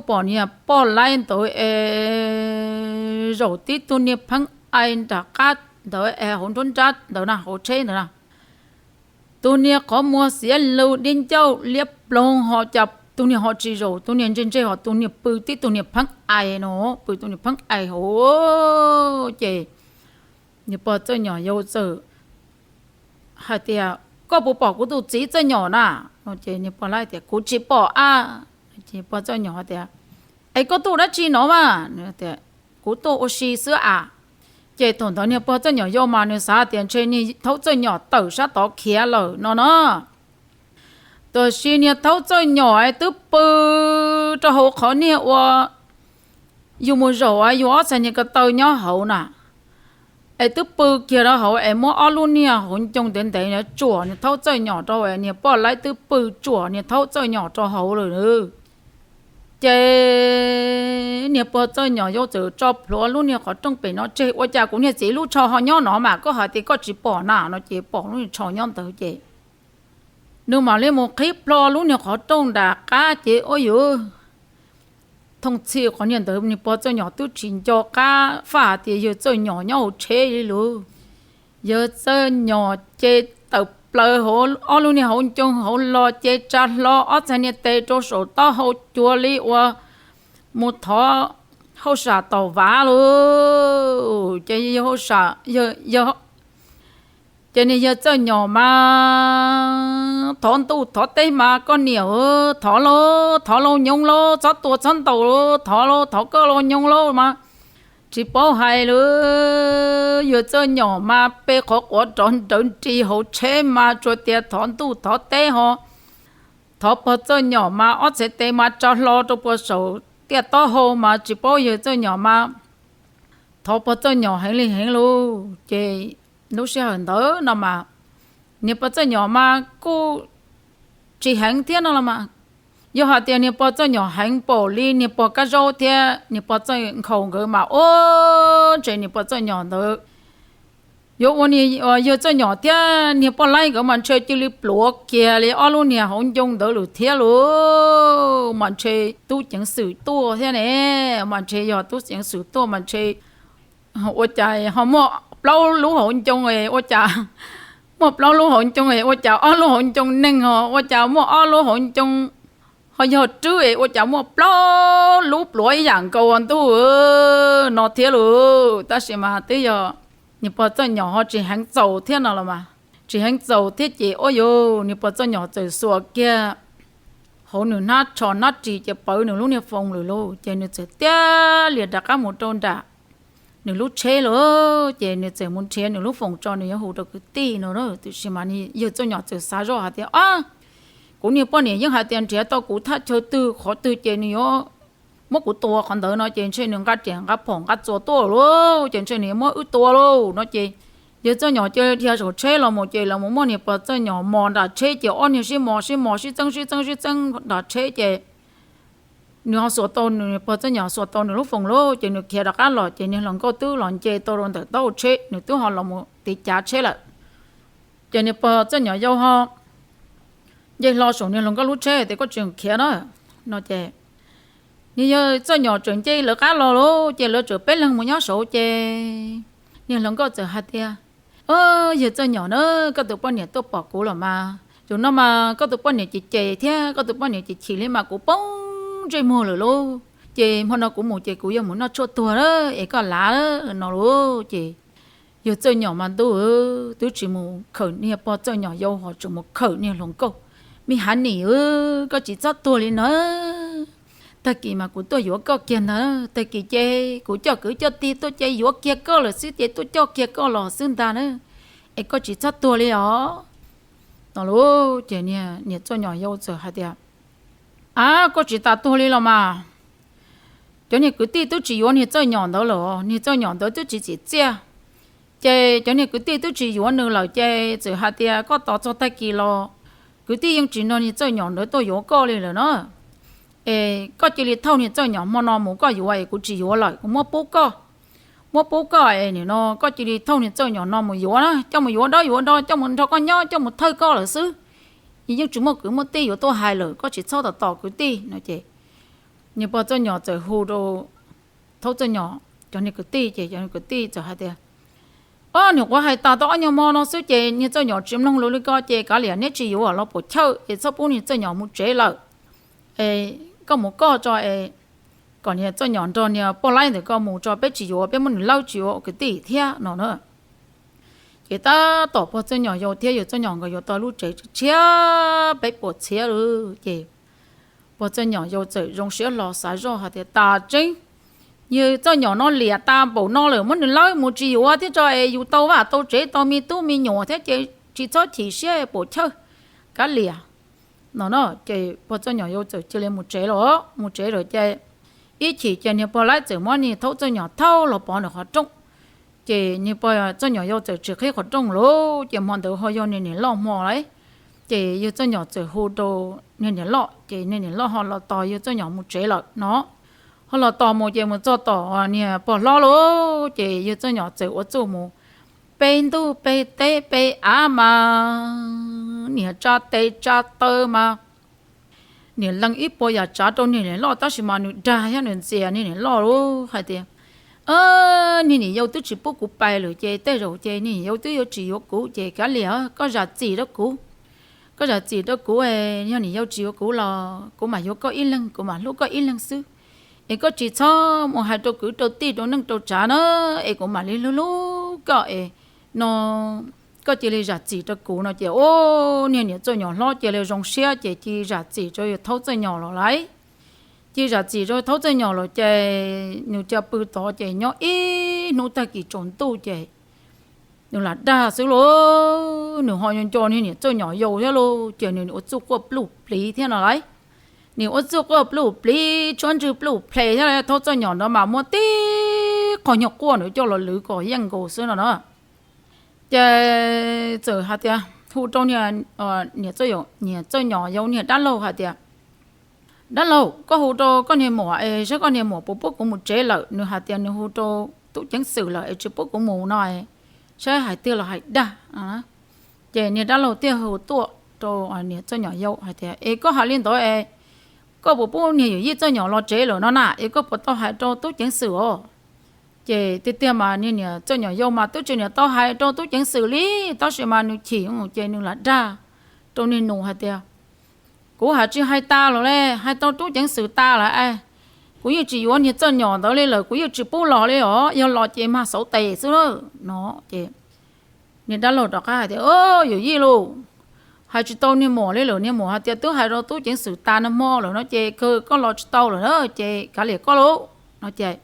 pom niag poj laib ntawd es zaum tib tug niag pheeb ai nram qab ntawd es hauv nruab nrab ntawd na, hauv tsheb ntawd na. Tus niag qhov muag xiav lug dib ncauj liab ploog ho cas tus niag ho tsis zaum tus niag ntseg ntseg ho tus niag pw tib tug niag pheeb ai no, pw tus niag pheeb ai hauv. Ces niag pog Txawj Nyom yau txawm hais tias, koj puas pom kuv tus txiv Txawj Nyom na? Ces niag poj laib tias, kuv tsis pom a. Ces pog Txawj Nyom tias, es koj tuaj dab tsi no mas? Kuv tuaj ua si xwb a. Ces thaum ntawd niag pog Txawj Nyom yau mas nws xav tias ntshe niag thaub Txawj Nyom tawm sab tod khiav lawm no no. Tab sis niag thaub Txawj Nyom es twb pw rau hauv qhov niag ua yus mus zaum yus ob txhais niag ko taw nyob hauv na, es twb pw kiag rau hauv es muab ob lub niag hauv ncoo ntev ntev tsuam niag thaub Txawj Nyom rau, niag poj laib twb pw tsuam niag thaub Txawj Nyom rau hauv lawm. Ces niag pog Txawj Nyom yau txawm tso plhuav lub niag qhov rooj pem no tseg, ua cas kuv niag txiv lub tsho ho nyob no mas koj hais tias koj tsis pom na no ces pom lub niag tsho nyob ntawd ces nws mam li mus qhib plho lub niag qhov rooj nram qab ces ua yuv thooj txhij qhov niag ntawd niag pog Txawj Nyom twb tsis nco qab faj hais tias yawg Txawj Nyom nyob hauv tsheb li lawm. Yawg Txawj Nyom ces tawm plaws hauv ob lub niag hauv ncoo hauv los ces tsa hlo ob txhais niag tes rau saum taub hau cuag li uas mus thov hauj sam tom vav lawm. Ces yawg hauj sam, ces niag yawg Txawj Nyom mas thov ntuj thov teb mas, koj niam, thov lauj, thov lauj nyob lauj, txhob tua txhob ntaus lauj, thov lauj, thov koj lauj nyob lauj mas tsis paub hais lawm. Yawg Txawj Nyom mas pe qhov quav rov nrawv nris hauv tsheb mas tsuas tias thov ntuj thov teb ho thov pog Txawj Nyom mas ob txhais tes mas tsa hlo rau puag saum tiaj taub hau mas tsis paub yawg Txawj Nyom mas thov pog Txawj Nyom heev li heev lauj. Ces lub sij hawm ntawd no mas niag pog Txawj Nyom mas kuj tsis heev thiab no los mas. Yog hais tias niag pog Txawj Nyom heev npaum li niag pog Kab Zaub thiab niag pog Txawj Nkhaus nkawd mas ua ntshe niag pog Txawj Nyom ntawd yuav ua, yawg Txawj Nyom thiab niag poj laib nkawd mas ntshe cia li pluav kiag li ob lub niag hauv ncoo ntawd lawm thiab lauj. Mas ntshe tub ceev xwm tuaj thiab ne, mas ntshe yog tub ceev xwm tuaj mas ntshe ua cas ho muaj plaub lub hauv ncoo, ua cas muaj plaub lub hauv ncoo, ua cas ob lub hauv ncoo neeg ho ua cas muaj ob lub hauv ncoo ho yog rwb es ua cas muaj plaub lub pluav ib yam nkaus ntuj no thiab lauj. Tab sis mas twb yog niag pog Txawj Nyom ho tsis heev txaus thiab no los mas, tsis heev txaus thiab ces ua yuv niag pog Txawj Nyom txawm xuas kiag hauv nws hnab tsho hnab ris ces pawv nws lub niag foos lawm lauj. Ces nws txawm tiag lias rov qab mus rau nram nws lub tsheb lawm ces nws txawm mus nrhiav nws lub foos tso nws yuav hu rau kwv tij no. Tiam sis mas yawg Txawj Nyom txawm xav zoj hais tias, a, kuv niag poj niam yeej hais tias nrhiav tau kuv thaj chaw twg qhov twg ces nws yuav muab kuv tua qhov ntawd no ces ntshe nws nqa riam nqa phom nqa txuas tuaj lauj, ces ntshe nws yuav muab wb tua lauj no ces yawg Txawj Nyom cia li dhia saum tsheb los mus ces los mus muab niag pog Txawj Nyom mos nram tsheb ces ob niag sib mos sib mos sib txeeb sib txeeb sib txeeb nram tsheb ces nws ho xuas tau, nws pog Txawj Nyom xuas tau nws lub foos lauj ces nws khiav rov qab los ces niag hluas nkauj twb los nce tau rau ntawm taub hau tsheb, nws twb ho los mus tiv cav tsheb lawm. Ces niag pog Txawj Nyom yau ho nce hlo saum niag hluas nkauj lub tsheb tias, koj tsis khiav na no ces niag yawg Txawj Nyom tseem nce lawv qab los lauj ces lawv tseem peb leeg mus nyob saud ces niag hluas nkauj txawm hais tias, yawg Txawj Nyom na, koj tus poj niam tuaj pom kuv los mas, zaum no mas koj tus poj niam ces ces thiab koj tus poj niam ces chim li mas kuv poob ntsej muag lawm lauj, ces hmo no kuv mus ces kuv yuav mus noj tshuaj tuag es koj lav no lauj. Ces Yawg Txawj Nyom mas ntuj, twb tsis mus khawm niag pog Txawj Nyom yau ho tseem mus khawm niag hluas nkauj. Me hav nim, koj tsis txhob tuag li na. Tag kis mas kuv tuaj yuav koj kiag ntag. Tag kis ces kuv coj kwv coj tij tuaj ces yuav kiag koj lawm xwb ces tuaj coj kiag koj los xwb ntag na. Es koj tsis txhob tuag li os. No lauj, ces niag niam Txawj Nyom yau txawm hais tias, Ab, koj tsis tas tuag li los mas. Cov niag kwv tij twb tsis yuav niag Txawj Nyom ntawd lawm, niag Txawj Nyom ntawd twb tsis tsim txiaj. Ces cov niag kwv tij twb tsis yuav nws lawm ces txawm hais tias koj tos txog tag kis los kwv tij yeej tsis nrog niag Txawj Nyom ntawd tuaj yuav koj li lawm na. Es koj cia li thauj niag Txawj Nyom hmo no mus koj yuav es kuv tsis yuav lawm, kuv muab pub koj. Muab pub koj es nim no koj cia li thauj niag Txawj Nyom no mus yuav na, coj mus yuav dawb yuav do, coj mus nrog koj nyob, coj mus thawj koj lawm xwb. Yeej tsis muaj kwv muaj tij yuav tuaj hais lawm, koj tsis txhob tos tos kwv tij no ces niag pog Txawj Nyom txawm hu rau Thaub Txawj Nyom cov niag kwv tij ces cov niag kwv tij txawm hais tias, Ob, niag quav hais tas tau ob nyuag hmo no xwb ces niag Txawj Nyom tsis mloog lus li ko ces kav liam, neb tsis yuav los puas chawj es txhob pub niag Txawj Nyom mus tsev lawm. Es koj mus koj tso es kom niag Txawj Nyom nrog niag poj laib ntawm ko mus tso, peb tsis yuav, peb muab nws lawb tsis yuav kwv tij thiab no na. Ces tab tom pog Txawj Nyom yau thiab yawg Txawj Nyom nkawd yuav tau lub tsev tshiab tshiab peb puas txhiab lawm ces pog Txawj Nyom yau txawm zoo siab hlo xav zoj hais tias, Tas tseeb, yawg Txawj Nyom no liam tas npaum no lawm muab nws lawb mus tsis yuav thiab tso es yus tau vaj tau tsev tau me tub me nyuam thiab ces tsis txhob chim siab puas chawj, kav liam no na. Ces pog Txawj Nyom yau txawm cia li mus tsev lawm, mus tsev lawm ces ib chim ces niag pog laib txawm muab niag Thaub Txawj Nyom thauj los pov nws qhov rooj. Ces niag pog Txawj Nyom yau txawm tsis qhib qhov rooj lawm ces hmo ntawd ho yog niag niam loj hmo lauj. Ces yawg Txawj Nyom txawm hu rau niag niam loj ces niag niam loj ho los tos yawg Txawj Nyom mus tsev lawm no. Ho los tos mus ces mus txog tom niag pog hlob lawm ces yawg Txawj Nyom txawm ua txuj mus pe ntuj pe teb pe av mas niag tsa tes tsa taw mas niag lees ib puas yam tsav rau niag niam loj tab sis mas nws dag thiab nws ntxias niag niam loj lawm hais tias, Niag niam yau twb tsis pub kuv pe lawm ces tej zaum ces niag niam yau twb yuav tsis yuav kuv ces kav liam, koj zam txim rau kuv. Koj zam txim rau kuv, yog niam yau tsis yuav kuv los kuv mam yuav koj ib leeg, kuv mam hlub koj ib leeg xwb. Es koj tsis txhob mus hais rau kwv rau tij rau neej rau tsav na, es kuv mam li hlub hlub koj es no koj cia li zam txim rau kuv no ces, o, niag niam Txawj Nyom hlob cia li zoo siab ces cia li zam txim rau yawg Thaub Txawj Nyom los lauj. Cia li zam txim rau Thaub Txawj Nyom los ces nws cia pw tod ces nyob ib hnub tag kis tsaus ntuj ces nws lam dag xwb lauj. Nws ho nco nco niag niam Txawj Nyom yau thiab lauj, ces nws ua txuj quaj pluj pliv thiab no lauj. Nws ua txuj quaj pluj pliv, tshuab ntswg pluj ple thiab lauj. Thaub Txawj Nyom ntawd mas muab tib qho nyuag quaj nws coj los lwv kom yeej nkaus xwb no na. Ces txawm hais tias, hu rau niam Txawj Nyom yau niag dab laug hais tias, Dab laug, koj hu rau koj niag muam es saib koj niag muam puas pub kuv mus tsev lawm, nws hais tias nws hu rau tub ceev xwm lawm es tsis pub kuv mus no, saib hais tiag los hais dag. Ces niag dab laug thiaj hu tuaj rau niam Txawj Nyom yau hais tias, Es koj hais li ntawd es koj puas pub niag yawm yij Txawj Nyom los tsev lawm no na, es koj puas tau hais rau tub ceev xwm os? Ces tiag tiag mas niag niam Txawj Nyom yau mas twb tsis niam tau hais rau tub ceev xwm li, tab sis mas nws chim ces nws lam dag rau niag nus hais tias, Kuv hais tsis hais tas los li, hais tau tub ceev xwm tas lawm es kuv yeej tsis yuav niag Txawj Nyom ntawd li lawm, kuv yeej tsis pub los li os, yog los ces mag xauv tes xwb na. No ces niag dab laug rov qab hais tias, Yawm yij lauj, hais tsis tau niag muam li lawm, niag muam hais tias twb hais rau tub ceev xwm tas nag hmo lawm no ces kawg koj los tsis tau lawm na, ces kav liam koj lauj. No ces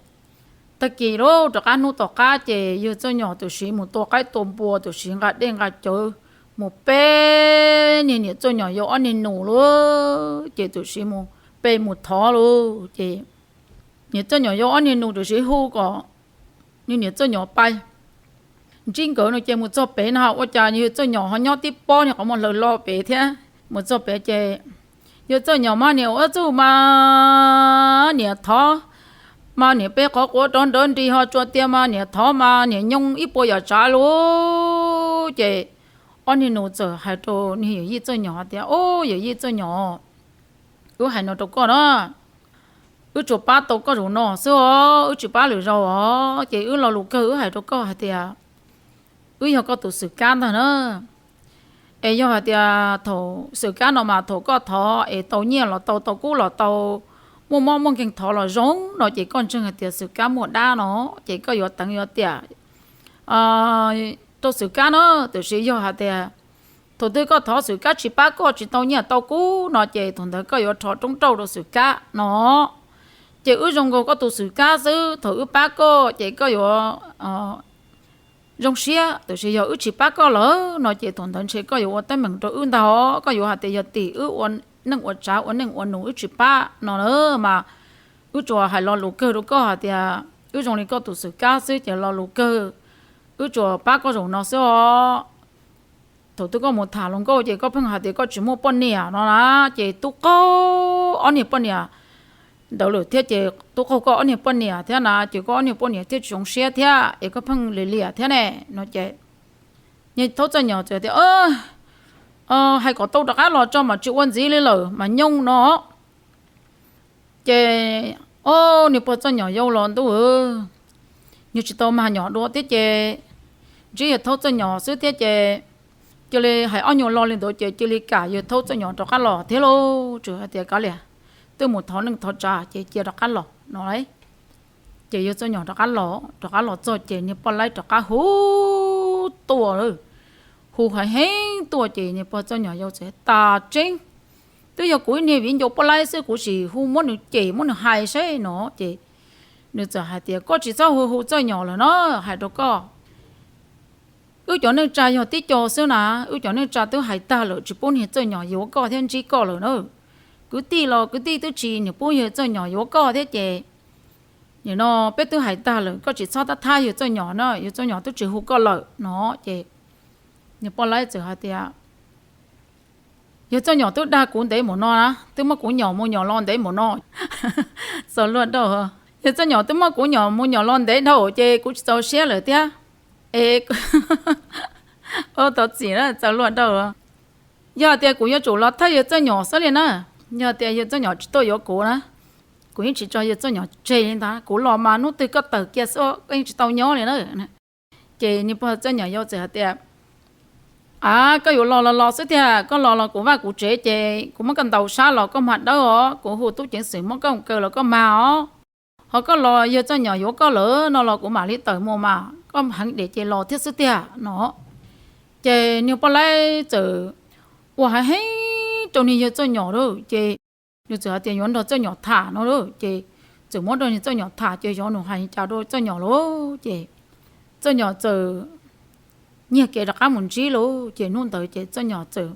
tag kis lauj, rov qab hnub tom qab ces yawg Txawj Nyom tam sim mus tua qaib tua npua, tam sim nqa dej nqa cawv mus pe niag niam Txawj Nyom yau ob niag nus lauj, ces tam sim mus pe mus thov lauj. Ces niam Txawj Nyom yau ob niag nus tam sim hu kom niag niam Txawj Nyom pais ntsib nkawd no ces mus txog pem no ua cas yawg Txawj Nyom ho nyob tib pob niag qhov muag hlaws lo pem thiab. Mus txog pem ces yawg Txawj Nyom mas niam ua txuj mas niam thov, mas niam pe qhov quav rov nrawv nris ho tsuas tias mas niam thov mas niam nyoo ib puas yam tsav lauj. Ces ob niag nus txawm hais rau niag yawm yij Txawj Nyom tias, Au, yawm yij Txawj Nyom, wb hais no rau koj na, wb tsuas pab tau koj zaum no xwb os, wb tsis pab lwm zaus os. Ces wb lo lus kawg wb hais rau koj hais tias wb yog koj tus xwm kab ntag na. Es yog hais tias thaum xwm kab no mas thaum koj thov es tau nyiaj los tau, tau kub los tau, muaj mob muaj nkeeg thov los zoo no ces koj ntseeg hais tias xwm kab muaj dab no, ces koj yuav teev yuav tiam rau xwm kab na, tiam sis yog hais tias thaum twg koj thov xwm kab tsis pab koj tsis tau nyiaj tau kub no ces thaum ntawd koj yuav rho roob rauj rau xwm kab no. Ces wb zoo nkaus koj tus xwm kab xwb, thaum wb pab koj ces koj yuav zoo siab, tiam sis yog wb tsis pab koj lawm no ces thaum ntawd ntshe koj yuav ua teeb meem rau wb ntag. Koj yuav hais tias yog tim wb ua neej ua tsav ua neej ua nus wb tsis pab no na, mas wb tsuas hais lo lus kawg rau koj hais tias wb zoo li koj tus xwm kab xwb ces lo lus kawg wb tsuas pab koj zaum no xwb os. Thaum twg koj mus tham hluas nkauj ces koj pheej hais tias koj tsis muaj poj niam no na, ces tub qaug ob niag poj niam ntawd lawm thiab ces tub qaug koj ob niag poj niam thiab na, ces koj ob niag poj niam thiaj tsis zoo siab thiab es koj pheej liam liam thiab ne no ces Yawg Thaub Txawj Nyom txawm tias, hais kom tau rov qab los tso mas tsis ua ntxiv li lawm mas nyooj no. Ces, o, niag pog Txawj Nyom yau los ntuj, yawg tsis tau mag nyom dua thiab ces ntsib Yawg Thaub Txawj Nyom xwb thiab ces cia li hais ob nyuag lo li ntawd ces cia li kam Yawg Thaub Txawj Nyom rov qab los thiab lauj. Tsuas hais tias kav liam, twb mus thov neej thov tsav ces cia rov qab los no lauj. Ces Yawg Txawj Nyom rov qab los, rov qab los txog ces niag poj laib rov qab hu tuaj lawm, hu heev heev tuaj ces niag pog Txawj Nyom yau txawm tas tseeb, twb yog kuv ib niag viv ncaus poj laib xwb kuv sim hu muab nws cem muab nws hais saib no ces nws txawm hais tias koj tsis txhob hu hu Txawj Nyom lawm no, hais rau koj, wb cov neej tsa yog tib co xwb na, wb cov neej tsa twb hais tag lawm tsis pub niag Txawj Nyom yuav koj thiab ntsib koj lawm na. Kwv tij los kwv tij twb tsis niam pub Yawg Txawj Nyom yuav koj thiab ces nim no peb twb hais tag lawm koj tsis txhob tab thab Yawg Txawj Nyom na, Yawg Txawj Nyom twb tsis hu koj lawm no ces niag poj laib txawm hais tias Yawg Txawj Nyom twb dag kuv ntev mus no na, twb muab kuv nyom mus nyom los ntev mus no. Txaus luag dhau. Yawg Txawj Nyom twb muab kuv nyom mus nyom los ntev dhau ces kuv tsis txaus siab lawm thiab. Es, thov txim na, txaus luag dhau. Yog tias kuv yuav tsum los thawj Yawg Txawj Nyom xwb li na, yog tias Yawg Txawj Nyom tsis tuaj yuav kuv na, kuv yeej tsis tso Yawg Txawj Nyom tseg li ntag, kuv los mas hnub twg koj tawm kiag xwb koj yeej tsis tau nyob li na. Ces niag pog Txawj Nyom yau txawm hais tias, a, koj yuav los los los xwb tiag, koj los los kuv vaj kuv tsev ces kuv muab koj ntaus sab los koj mag dawb os, kuv hu tub ceev xwm muab koj kaw los koj mag os. Ho koj los Yawg Txawj Nyom yuav koj lawm no los kuv mam li tawm mus mas koj heev dam ces los thiab xwb tiag no. Ces niag poj laib txawm ua heev heev rau niag Yawg Txawj Nyom lawm ces nws txawm hais tias yuav nrog Txawj Nyom tham no lawm ces txawm muab rau niag Txawj Nyom tham ces xyov nws hais cas rau Txawj Nyom lawm ces Txawj Nyom txawm nyiag kev rov qab mus ntsib lawm ces hnub ntawd ces Txawj Nyom txawm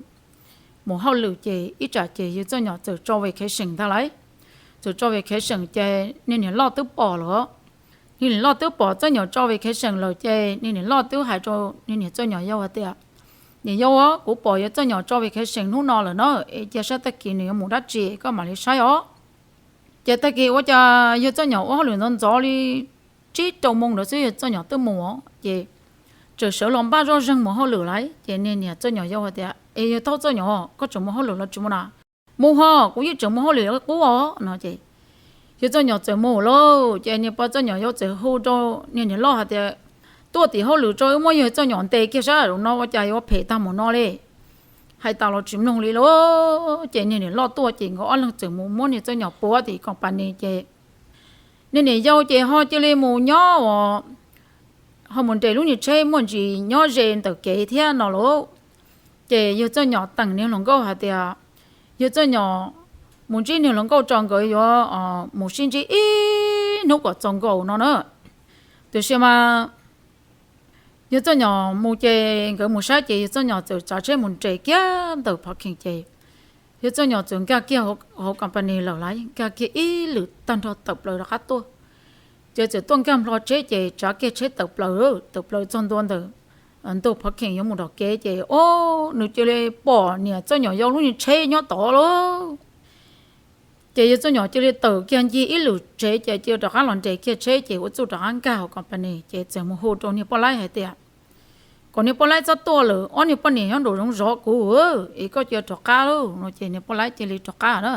mus hauj lwm ces ib tsam ces Yawg Txawj Nyom txawm tso vacation ntag lauj. Txawm tso vacation ces niag niam loj twb pom lawm. Niag niam loj twb pom Txawj Nyom tso vacation lawm ces niag niam loj twb hais rau niag niam Txawj Nyom yau hais tias, niam yau, kuv pom Yawg Txawj Nyom tso vacation hnub no lawm na, es cia saib tag kis nws yuav mus dab tsi koj mam li saib os. Ces tag kis ua cas Yawg Txawj Nyom ua hauj lwm ntxov ntxov li tsib rau moo ntawd xwb Yawg Txawj Nyom twb mus ces txawm sawv los npaj zoj zeeg mus hauj lwm lauj. Ces niag niam Txawj Nyom yau hais tias, es Yawg Thaub Txawj Nyom, koj tseem mus hauj lwm los tsis mus na? Mus ho, kuv yeej tseem mus hauj lwm qub os no ces Yawg Txawj Nyom txawm mus lauj. Ces niag pog Txawj Nyom yau txawm hu rau niag niam loj hais tias, tuaj tim hauj lwm tso wb muab Yawg Txawj Nyom ntes kiag saib zaum no ua cas yuav phem tag mus no li. Hais tas los tsis mloog li lauj. Ces niag niam loj tuaj ces nkawd ob leeg txawm mus muab niag Txawj Nyom puag tim company ces niag niam yau ces ho cia li mus nyob uas ho mus nres lub niag tsheb muaj ntsis nyob ze ntawm kev thiab no lauj. Ces Yawg Txawj Nyom teem niag hluas nkauj hais tias Yawg Txawj Nyom mus ntsib niag hluas nkauj tso nkawd yuav mus sib ntsib ib hnub kom txaus nkaus no na. Tiam sis mas Yawg Txawj Nyom mus ces nkawd mus saib ces Yawg Txawj Nyom txawm tsav tsheb mus nres kiag ntawm parking ces Yawg Txawj Nyom txawm nkag kiag hauv company lawm lauj, nkag kiag ib lwm tag nrho tawm plaws rov qab tuaj. Ces txawm tuaj nkag nplho tsheb ces tsav kiag tsheb tawm plaws, tawm plaws txog ntua ntawm ntug parking yuav mus tom kev ces o, nws cia li pom niam Txawj Nyom yau lub niag tsheb nyob tod lauj. Ces Yawg Txawj Nyom cia li tawm kiag ncig ib lwm tsev ces cia li rov qab los nres kiag tsheb ces ua txuj rov qab nkag hauv company ces txawm mus hu rau niag poj laib hais tias, kom niag poj laib txhob tuaj lawm, ob niag poj niam nyob nraum zoov zov kuv, es koj cia li rov qab lauj no ces niag poj laib cia li rov qab na.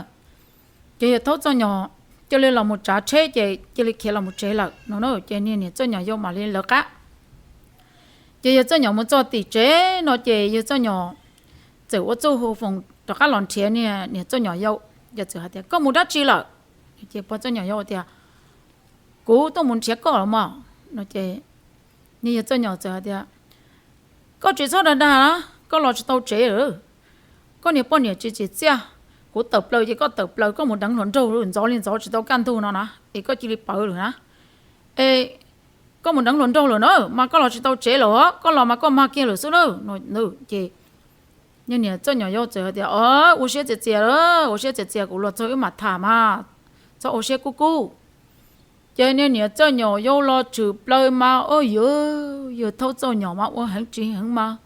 Ces Yawg Thaub Txawj Nyom cia li los mus tsav tsheb ces cia li khiav los mus tsev lawm no na. Ces niag niam Txawj Nyom yau mam li lawv qab. Ces Yawg Txawj Nyom mus txog tim tsev no ces Yawg Txawj Nyom txawm ua txuj hu foos rov qab los nrhiav niag niam Txawj Nyom yau. Yawg txawm hais tias, koj mus dab tsi lawm? Ces pog Txawj Nyom yau tias, kuv tuaj mus nrhiav koj los mas no ces Niag yawg Txawj Nyom txawm hais tias, koj tsis txhob dag dag na, koj los tsis tau tsev lawm. Koj niag poj niam tsis tsim txiaj, kuv tawm plaws ces koj tawm plaws, koj mus deev hluas nraug lawm, ntxov li ntxov tsis tau kaj ntug no na es koj cia li pawv lawm na. Es koj mus deev hluas nraug lawm na mas koj los tsis tau tsev lawm, koj los mas koj mag kiag lawm xwb na. Ces niag niam Txawj Nyom yau txawm hais tias, o, ua siab txias txias, ua siab txias txias, kuv los txog wb mam tham mas, txhob ua siab kub kub. Ces niag niam Txawj Nyom yau los tshwm plaws mas, o, yawg Thaub Txawj Nyom mas ua heev tsis heev mas,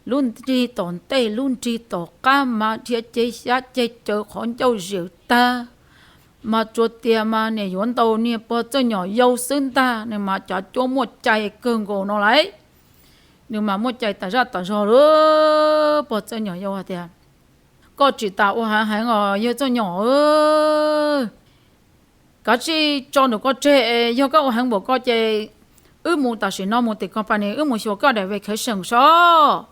lub nrig tom ntej lub nrig tom qab mas dhia ceg xyab ceg caws qhov ncauj ziam tag, mas tsuas tias mas nim yuav ntaus niag pog Txawj Nyom yau xwb ntag, nws mas cav cuab muaj cai kawg nkaus no lauj. Nws mas muaj cai tas zaj tas zog lawm. Pog Txawj Nyom yau hais tias, koj tsis tas ua heev heev os yawg Txawj Nyom, kav tsij tso nws ko tseg es yog koj ua heev npaum ko ces wb mus tam sim no mus tim company wb mus xyuas koj daim vacation seb.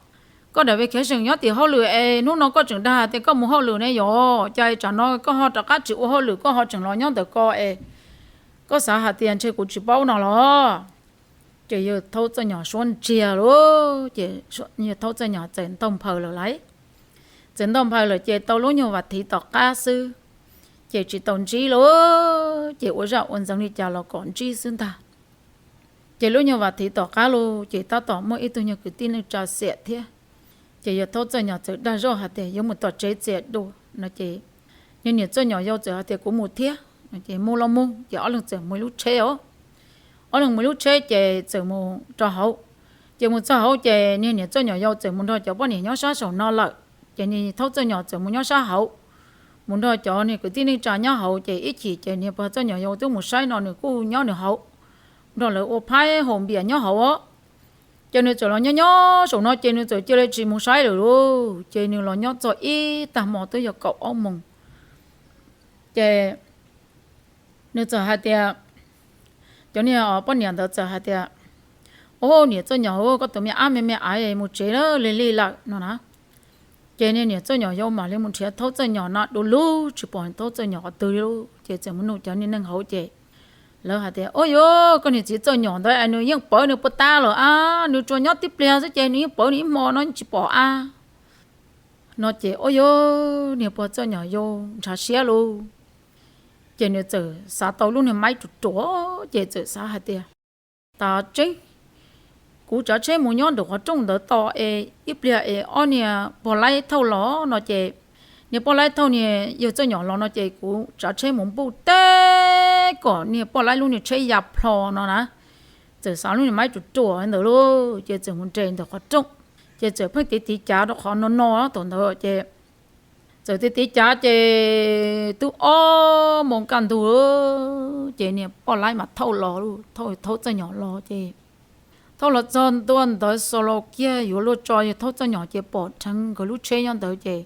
Koj daim vacation nyob tim hauj lwm es hnub no koj tseem dag tias koj mus hauj lwm ne yom, cas tsam no koj ho rov qab tsis ua hauj lwm koj ho tseem los nyob ntawm ko es koj xav hais tias ntshe kuv tsis paub no los? Ces yawg Thaub Txawj Nyom suab ntsiag lauj, ces yawg Thaub Txawj Nyom txawm ntaug nphaws lawm lauj. Txawm ntaug nphaws lawm ces tau lub nyuag vas thiv tom qab xwb, ces tsis tau ntsib lauj, ces ua zaj ua ntxeev li cas los kom ntsib xwb ntag. Ces lub nyuag vas thiv tom qab lauj, ces tab tom muaj ib tug nyuag kwv tij neej tsa xiam thiab. Ces yawg Thaub Txawj Nyom txawm dag zoj hais tias yuav mus tom tsev txias dua no ces niag niam Txawj Nyom yau txawm hais tias kuv mus thiab no ces mus los mus, ces ob leeg txawm mus ib lub tsheb os. Ob leeg mus ib lub tsheb ces txawm mus rau hauv. Ces mus txog hauv ces niag niam Txawj Nyom yau txawm mus nrog cov poj niam nyob sab saum no lawm, ces niag Thaub Txawj Nyom txawm mus nyob sab hauv, mus nrog cov niag kwv tij neej tsa nyob hauv, ces ib chim ces niag pog Txawj Nyom yau twb mus saib no nws kuj nyob nws hauv, nrog lawv ua phaib haus npias nyob hauv os. Ces nws txawm los nyob nyob saum no ces nws txawm cia li tsis mus saib lawm lauj, ces nws los nyob txog ib tag hmo twb yog kaum ob moos. Ces nws txawm hais tias, cov niag poj niam ntawd txawm hais tias, o, niam Txawj Nyom, koj tus me ab me me aiv mus tsev lig lig lawm no na. Ces niag niam Txawj Nyom yau mam li mus nrhiav Thaub Txawj Nyom no du lug tsis pom Thaub Txawj Nyom qhov twg li lauj, ces txawm mus nug cov niag neeg hauv ces lawv hais tias, o, yog koj niag txiv Txawj Nyom ntawd es nws yeej pawv nws puas tas lawm a, nws tsuas nyob tib pliag xwb ces nws yeej pawv nws ib hmo no tsis pom a. No ces, o, yog niag pog Txawj Nyom yau ntshav siab lauj, ces nws txawm xav tau lub niag maib ruam ruam ces txawm xav hais tias, tas tseeb, kuv tsav tsheb mus nyob nraum qhov rooj ntawd tos es ib pliag es ob niag pog laib thauj los no ces, niag poj laib thauj niag yawg Txawj Nyom los no ces kuv tsav tsheb mus npuj teb kom niag poj laib lub niag tsheb ya plho no na. Txawm xav lub niag maib ruam ruam ntawd lauj, ces txawm mus nres ntawm qhov rooj, ces txawm pheej tiv tiv cav rau qhov no no thaum ntawd ces txawm tiv tiv cav ces twb ob moos kaj ntug, ces niag poj laib mas thauj los, thauj Thaub Txawj Nyom los ces thauj los txog ntua ntawd xaus los kiag yuav luag tso yawg Thaub Txawj Nyom ces pom dheev nkawd lub tsheb nyob ntawd ces,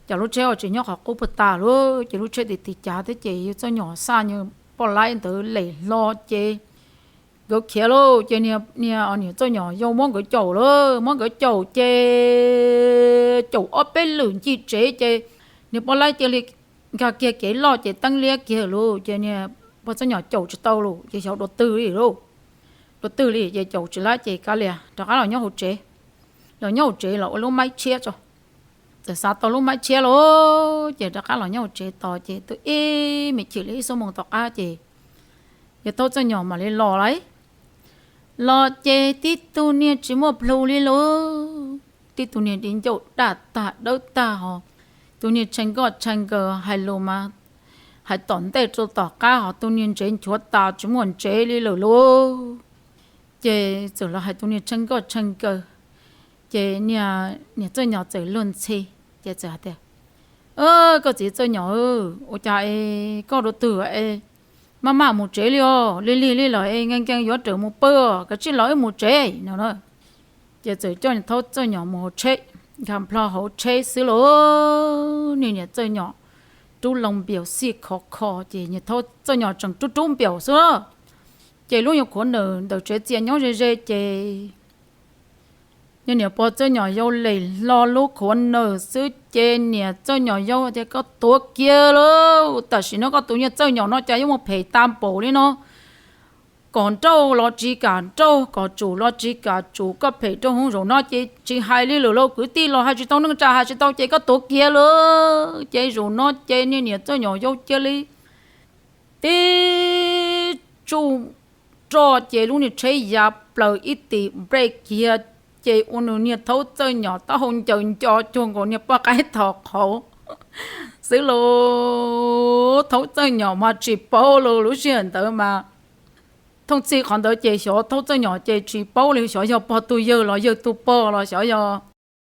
cas lub tsheb ua tsis nyob qhov qub puag ta lauj, ces lub tsheb tiv tiv cav thiab ces yawg Txawj Nyom xaj niag poj laib ntawd lem hlo ces nkawd khiav lauj, ces niag niam Txawj Nyom yau muab nkawd caum lauj, muab nkawd caum ces caum ob peb lwm ncig tsev ces niag poj laib cia li nkag kiag kev loj ces teeb liab kiag lauj, ces niag pog Txawj Nyom caum tsis tau lauj, ces xyov dua twg li lauj. Dua twg li ces caum tsis laib ces kav liam rov qab los nyob hauv tsev. Los nyob hauv tsev los ua lub maib tshiab tso. Txawm xav tau lub maib tshiab lauj, ces rov qab los nyob hauv tsev tos ces twb ib me chim li ib xuab moos tom qab ces yawg Thaub Txawj Nyom mam li los lauj. Los ces tib tug niag tsis muaj plhu li lauj, tib tug niag di ncauj daj tag dawb tag ho, tus niag tshee nkoj tshee nkaws hais lus mas hais tom ntej rau tom qab ho tus niag ntsev nchuav tas tsis muaj ntsev li lawm lauj. Ces txawm los hais tus niag tshee nkoj tshee nkaws, ces niag niam Txawj Nyom txawm luag ntxhi, ces txawm hais tias, koj txiv Txawj Nyom, ua cas es koj dua twg es maj maj mus tsev li os, lig lig li lawm es nkees nkees yuav rawm mus pawg, kav tsij los wb mus tsev no. Ces txawm coj niag Thaub Txawj Nyom mus hauv tsheb, nkag plho hauv tsheb xwb lauj, niag niam Txawj Nyom rub loo npias xij khov kho ces niag Thaub Txawj Nyom tseem rub rub npias xwb. Ces lub nyuag khuav nws ntawm tsev txias nyob ze ze ces niag niam pog Txawj Nyom yau lem hlo lub khuav nws xwb ces niam Txawj Nyom yau tias, koj tuav kiag lauj, tam sim no koj tus niag Txawj Nyom no cas yuav muaj phem tag npaum li no. kom nrauj los tsis kam nrauj, kom tsum los tsis kam tsum, koj phem rau hwv zaum no ces tsis hais li lawm lauj, kwv tij los hais tsis tau, neej tsa hais tsis tau ces koj tuag kiag lauj. Ces zaum no ces niag niam Txawj Nyom Yau cia li tib tsuj roj ces lub niag tsheb ya plaws ib tim nplej kiag, ces ua nws niag Thaub Txawj Nyom taub hau ncaws nco cuag nkaus niag poj qaib thos qhauv xwb lauj. Thaub Txawj Nyom mas tsis paub lauj, lub sij hawm ntawd mas thooj txhij qhov ntawd ces xyov Thaub Txawj Nyom ces tsis paub li, xyov yog pog tus yawg los yawg tus pog los xyov yog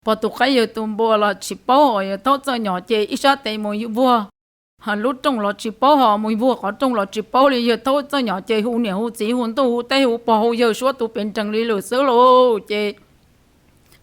pog tus qaib yawg tus npua los tsis paub, Thaub Txawj Nyom ces ib sab tes mus vuag lub rooj los tsis paub, ho mus vuag qhov rooj los tsis paub li, yawg Thaub Txawj Nyom ces hu niam hu txiv hu ntuj hu teb hu pog hu yawg suab tus pes nrees li lawm xwb lauj. Ces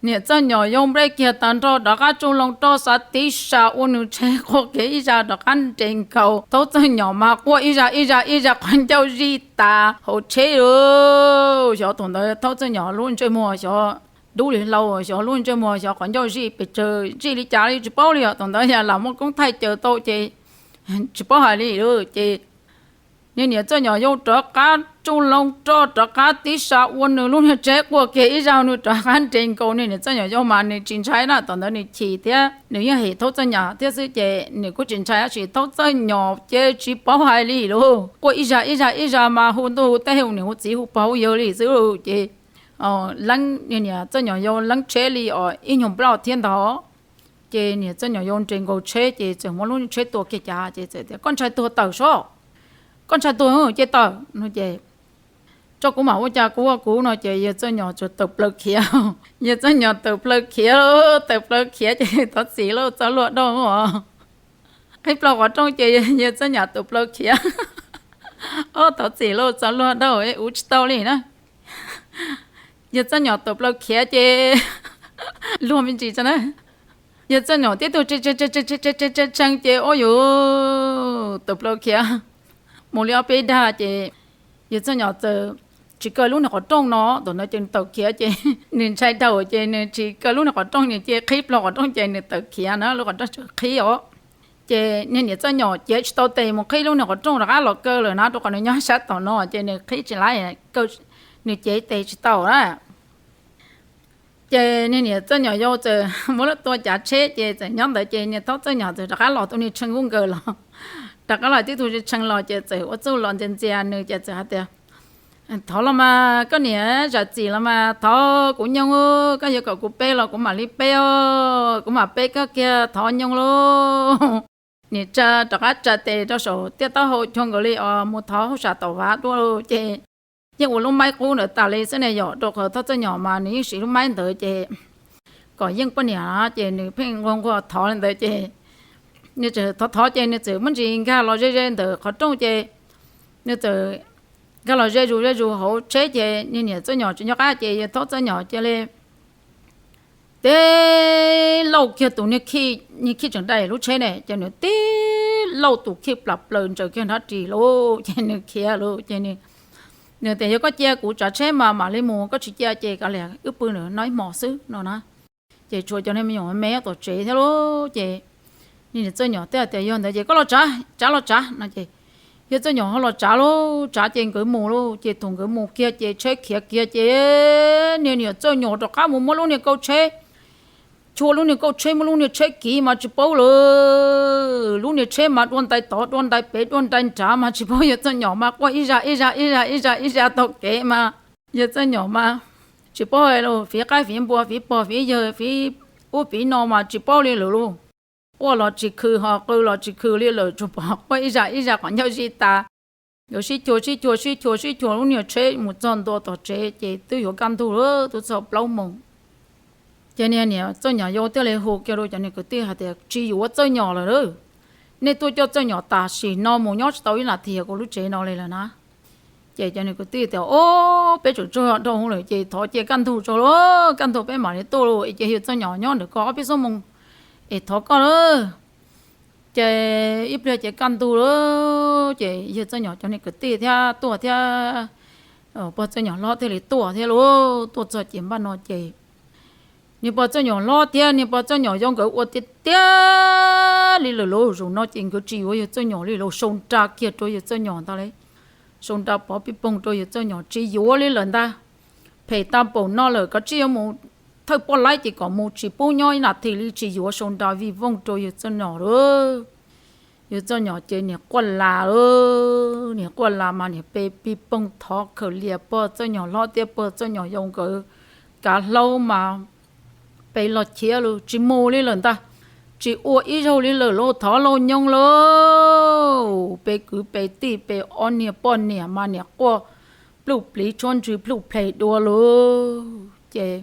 niam Txawj Nyom Yau nplej kiag tag nrho rov qab tsuj loo roj xav tib sa ua nws tsheb quaj kiag ib zaj rov qab nres nkaus, Thaub Txawj Nyom mas quaj ib zaj ib zaj ib zaj qhov ncauj zij tas hauv tsheb lauj. Xyov thaum ntawd Thaub Txawj Nyom lub ntsej muag xyov dub li hlau, xyov lub ntsej muag xyov qhov ncauj zij pes tsawg, zij li cas li tsis paub li os. Thaum ntawd yog lam muaj koob thaij caws tau ces tsis paub hais li lauj. Ces niag niam Txawj Nyom Yau rov qab tsuj loo roj rov qab tib sa ua nws lub niag tsheb quaj kiag ib zaj, nws rov qab nres nkaus, niag niam Txawj Nyom Yau mas nws tsis ntshai na, thaum ntawd nws chim thiab nws yeej hem Thaub Txawj Nyom thiab xwb ces nws kuj tsis ntshai dab tsi. Thaub Txawj Nyom ces tsis paub hais li lauj, quaj ib zaj ib zaj ib zaj mas hu ntuj hu teb hu niam hu txiv hu pog hu yawg li xwb lauj. Ces leeb niag niam Txawj Nyom Yau leeb tsheb li os ib nyuag nplauj thiab ntag. Ces niam Txawj Nyom Yau nres nkaus tsheb ces txawm muab lub tsheb tua kiag cas ces txawm tias, koj ntshai tuag tawm sob, koj ntshai tuag ces tawm no ces tso kuv mam ua cas kuv ua kuv no ces yawg Txawj Nyom txawm tawm plaws khiav. Yawg Txawj Nyom tawm plaws khiav, tawm plaws khiav ces thov txim lauj, txoj luag dauj os. Qhib plho qhov rooj ces yawg Txawj Nyom tawm plaws khiav. Ob, thov txim lauj, txoj luag dauj, ua tsis tau li na. Yawg Txawj Nyom tawm plaws khiav ces luag me ntsis tso na. Yawg Txawj Nyom tib tug tshee ces ua yuav tawm plaws khiav mus li ob peb dag ces yawg Txawj Nyom txawm tsis kaw lub niag qhov rooj no, thaum no ces nws tawm khiav ces nws ntshai dhau ces nws tsis kaw lub niag qhov rooj, nws cia qhib plho qhov rooj ces nws tawm khiav na, lub qhov rooj tseem qhib os. Ces niag niam Txawj Nyom cev tsis tau tes mus qhib lub niag qhov rooj rov qab los kaw lawm na, rau qhov nws nyob sab tom no ces nws qhib tsis laib, nws cev tes tsis tau na. Ces niag niam Txawj Nyom Yau txawm muab lub tua cav tsheb ces txawm nyob ntawd ces niag Thaub Txawj Nyom txawm rov qab los tus niag tshee nkuj nkaws los, rov qab los tib tug tshee los ces txawm ua txuj los ntxias ntxias nws ces txawm hais tias, thov los mas koj niam, zam txim los mas, thov kuv nyooj, koj yuav kom kuv peb los kuv mam li peb os, kuv mam peb koj kiag, thov nyooj lauj. Niam tsa rov qab tsa tes rau saum tiaj taub hau cuag nkaus li os mus thov hauj sam tom vav tuaj lauj. Ces yeej ua lub maib qub ntawd tas li xwb ne yom, rau qhov Thaub Txawj Nyom mas nws yeej siv lub maib ntawd ces kom yeej poj niam ces nws pheej nquag nquag thov li ntawd ces nws txawm thov thov ces nws txawm muab ntsis nkag los ze ze ntawm qhov rooj ces nws txawm nkag los ze zus ze zus hauv tsheb ces niag niam Txawj Nyom tsis nco qab ces yawg Thaub Txawj Nyom cia li tib lauj kiag tus niag khij, niag khij tseem dai lub tsheb ne ces nws tib lauj tus khij plam plaws ntsaws kiag nrab ris lauj ces nws khiav lauj ces nws tias yog koj cia kuv tsav tsheb mas mam li mus, koj tsis cia ces kav liam wb pw ntawm no ib hmos xwb no na. Ces tshuav cov niag me nyuam me tom tsev thiab lauj ces niag niam Txawj Nyom thiaj tias yog ntawd ces koj los tsav, tsav los tsav no ces yawg Txawj Nyom ho los tsav lauj, tsav ces nkawd mus lauj ces thaum nkawd mus kiag ces tsheb khiav kiag ces niag niam Txawj Nyom rov qab mus muab lub niag kauj tsheb, tshua lub niag kauj tsheb muab lub niag tsheb kiv mas tsis paub lawm, lub niag tsheb mas dua ntais tod dua ntais pem dua ntais nrad mas tsis paub, yawg Txawj Nyom mas quaj ib zaj ib zaj ib zaj ib zaj ib zaj taug kev mas yawg Txawj Nyom mas tsis paub hais lauj, fiv qaib fiv npua fiv pog fiv yawg fiv ub fiv no mas tsis paub li lawm lauj. Quaj los tsis khw ho qw los tsis khw li lawm, tsuas pom quaj ib zaj ib zaj qhov ncauj zij tas. Nkawd sib chua sib chua sib chua sib chua lub niag tsheb mus txog ntua tom tsev ces twb yuav kaj ntug lawm, twb txog plaub moos. Ces niag niam Txawj Nyom Yau thiaj li hu kiag rau cov niag kwv tij hais tias tsis yuav Txawj Nyom lawm lauj, nej tuaj coj Txawj Nyom tam sim no mus, nyob tsis tau ib nas this kuv lub tsev no li lawm na. Ces cov niag kwv tij tias o, peb tseem tsaug dhau lawm ces thov cia kaj ntug tso lauj, kaj ntug peb mam li tuaj lauj, es cia yawg Txawj Nyom nyob ntawm ko ob peb xuab moos es thov koj lauj. Ces ib pliag ces kaj ntug lauj ces yawg Txawj Nyom cov niag kwv tij thiab tuaj thiab pog Txawj Nyom hlob thiaj li tuaj thiab lauj. Tuaj txog ces npaj no ces niag pog Txawj Nyom hlob thiab niag pog Txawj Nyom Yau nkawd ua tiag tiag li lawm lauj. Zaum no ces nkawd tsis yuav yawg Txawj Nyom li lauj, sau nra kiag rau yawg Txawj Nyom ntag lauj. sau nra pov pij poog rau yawg Txawj Nyom tsis yuav li lawm ntag. Phem tag npaum no lawm, koj tsis yuav mus thawj poj laib ces kom mus, tsis pub nyob ib nas this li, tsis yuav, sau nra vij voog rau yawg Txawj Nyom lawm. Yawg Txawj Nyom ces niam quaj las, niam quaj las mas niam pe pij poog thov khaws lias pog Txawj Nyom hlob thiab pog Txawj Nyom yau nkawd kav hlaub mas pe los khiav lawm, tsis mus li lawm ntag. Tsis ua ib zaug li lawm lauj, thov lauj nyoog lauj. Pe kwv pe tij pe ob niag poj niam mas niam quaj pluj pliv tshuab ntsws pluj ple dua lawm. Ces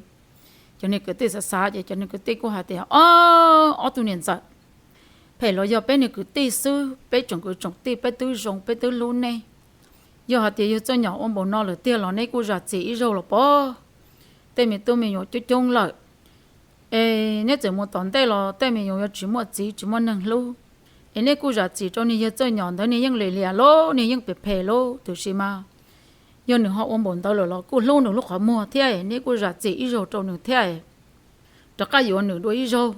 cov niag kwv tij xav xav ces cov niag kwv tij kuj hais tias, Ob, ob tug niam ntxawm, phem los yog peb niag kwv tij xwb, peb tsoom kwv tsoom tij peb twb zoo peb twb hlub nej. Yog hais tias yawg Txawj Nyom ua npaum no lawm tiag los neb kuj zam txim ib zaug los pov. Tej me tub me nyuam coob coob lawm, es neb txawm mus tom ntej los tej me nyuam yuav tsis muaj txiv tsis muaj neeg hlub. Es neb kuj zam txim rau niag yawg Txawj Nyom ntawd, niag yeej lim hiam lauj, niag yeej phem phem lauj, tiam sis mas yog nws ho ua npaum ntawd lawm los kuj hlub nws lub qhov muag thiab, neb kuj zam txim ib zaug rau nws thiab, rov qab yuav nws dua ib zaug.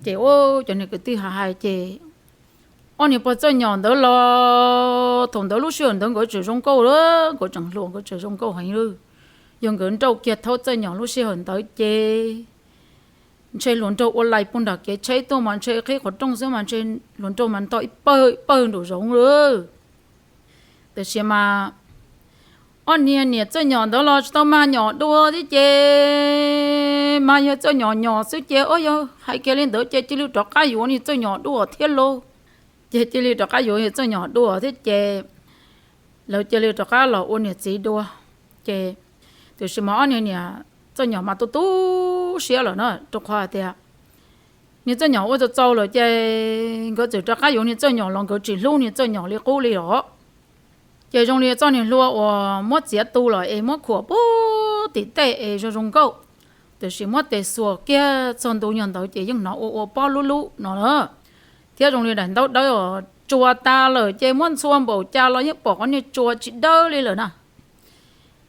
Ces ua cov niag kwv tij hais hais ces ob niag pog Txawj Nyom ntawd los thaum ntawd lub sij hawm ntawd nkawd tseem zoo nkauj, nkawd tseem hluas nkawd tseem zoo nkauj heev li. Yog nkawd nrauj kiag thaub Txawj Nyom lub sij hawm ntawd ces ntshe hluas nraug ua lais puag nram kev tsheb tuaj mas ntshe qhib qhov rooj xwb mas ntshe hluas nraug mas ntog ib pawg ib pawg nraum zoov lawm. Tiam sis mas ob niag niam Txawj Nyom ntawd los tsis tau mag nyom dua thiab ces mas yawg Txawj Nyom nyom xwb ces, ua yog hais kiag li ntawd ces cia li rov qab yuav niag Txawj Nyom dua thiab lauj. Ces cia li rov qab yuav yawg Txawj Nyom dua thiab ces lawv cia li rov qab los ua niam txiv dua. Ces tiam sis mas ob niag niam Txawj Nyom mas tu tu siab lawm na, rau qhov hais tias niag Txawj Nyom ua txaus txaus lawm ces nkawd txawm rov qab yuav niag Txawj Nyom los nkawd tsis hlub niag Txawj Nyom li qub li os. Ces zoo li txoj niag hlua uas muab txiav tu los es muab khuam puag tim tej es zoo zoo nkauj, tiam sis muab tes xuas kiag txog ntu nyuag ntawd ces yeej hnov ua ua pob lub lub no na. Thiab zoo li daim ntaub dawb os, tsuas tas lawm ces muab ntxhua npaum cas los yeej pom qhov niag tsuas tsis dawb li lawm na.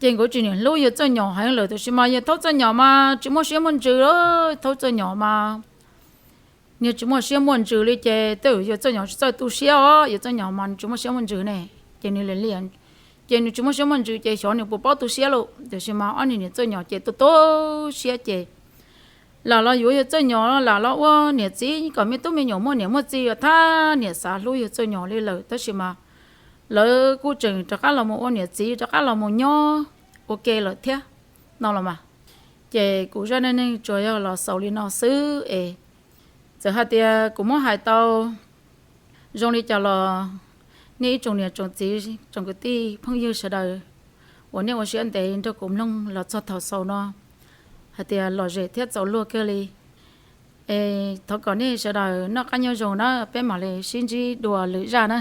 Ces nkawd tsis niam hlub yawg Txawj Nyom heev lawm, tiam sis mas yawg thaub Txawj Nyom mas tsis muaj siab muaj ntsws, thaub Txawj Nyom mas niag tsis muaj siab muaj ntsws li ces tej zaum yawg Txawj Nyom tsis txawj tu siab os, yawg Txawj Nyom mas nws tsis muaj siab muaj ntsws ne. Ces nws li ces nws tsis muaj siab muaj ntsws ces xyov nws puas paub tu siab lauj. Tiam sis mas ob niag niam Txawj Nyom ces tu tu siab ces lam los yuav yawg Txawj Nyom, lam los ua niam txiv kom me tub me nyuam muaj niam muaj txiv yuav thab niam xav hlub yawg Txawj Nyom li lawm, tab sis mas lawv kuj tseem rov qab los mus ua niam txiv rov qab los mus nyob ua ke lawm thiab no los mas. Ces kuv zaj neej neeg tsuas yog los xaus li no xwb es txawm hais tias kuv muab hais tau zoo li cas los nej ib tsoom niam tsoom txiv tsoom kwv tij phooj ywg sawv daws uas nej ua siab ntev nrog kuv mloog los txog thaum xaus no hais tias lom zem thiab txaus luag kawg li. Es thov kom nej sawv daws noj qab nyob zoo na, peb mam li sib ntsib dua lwm zaj na.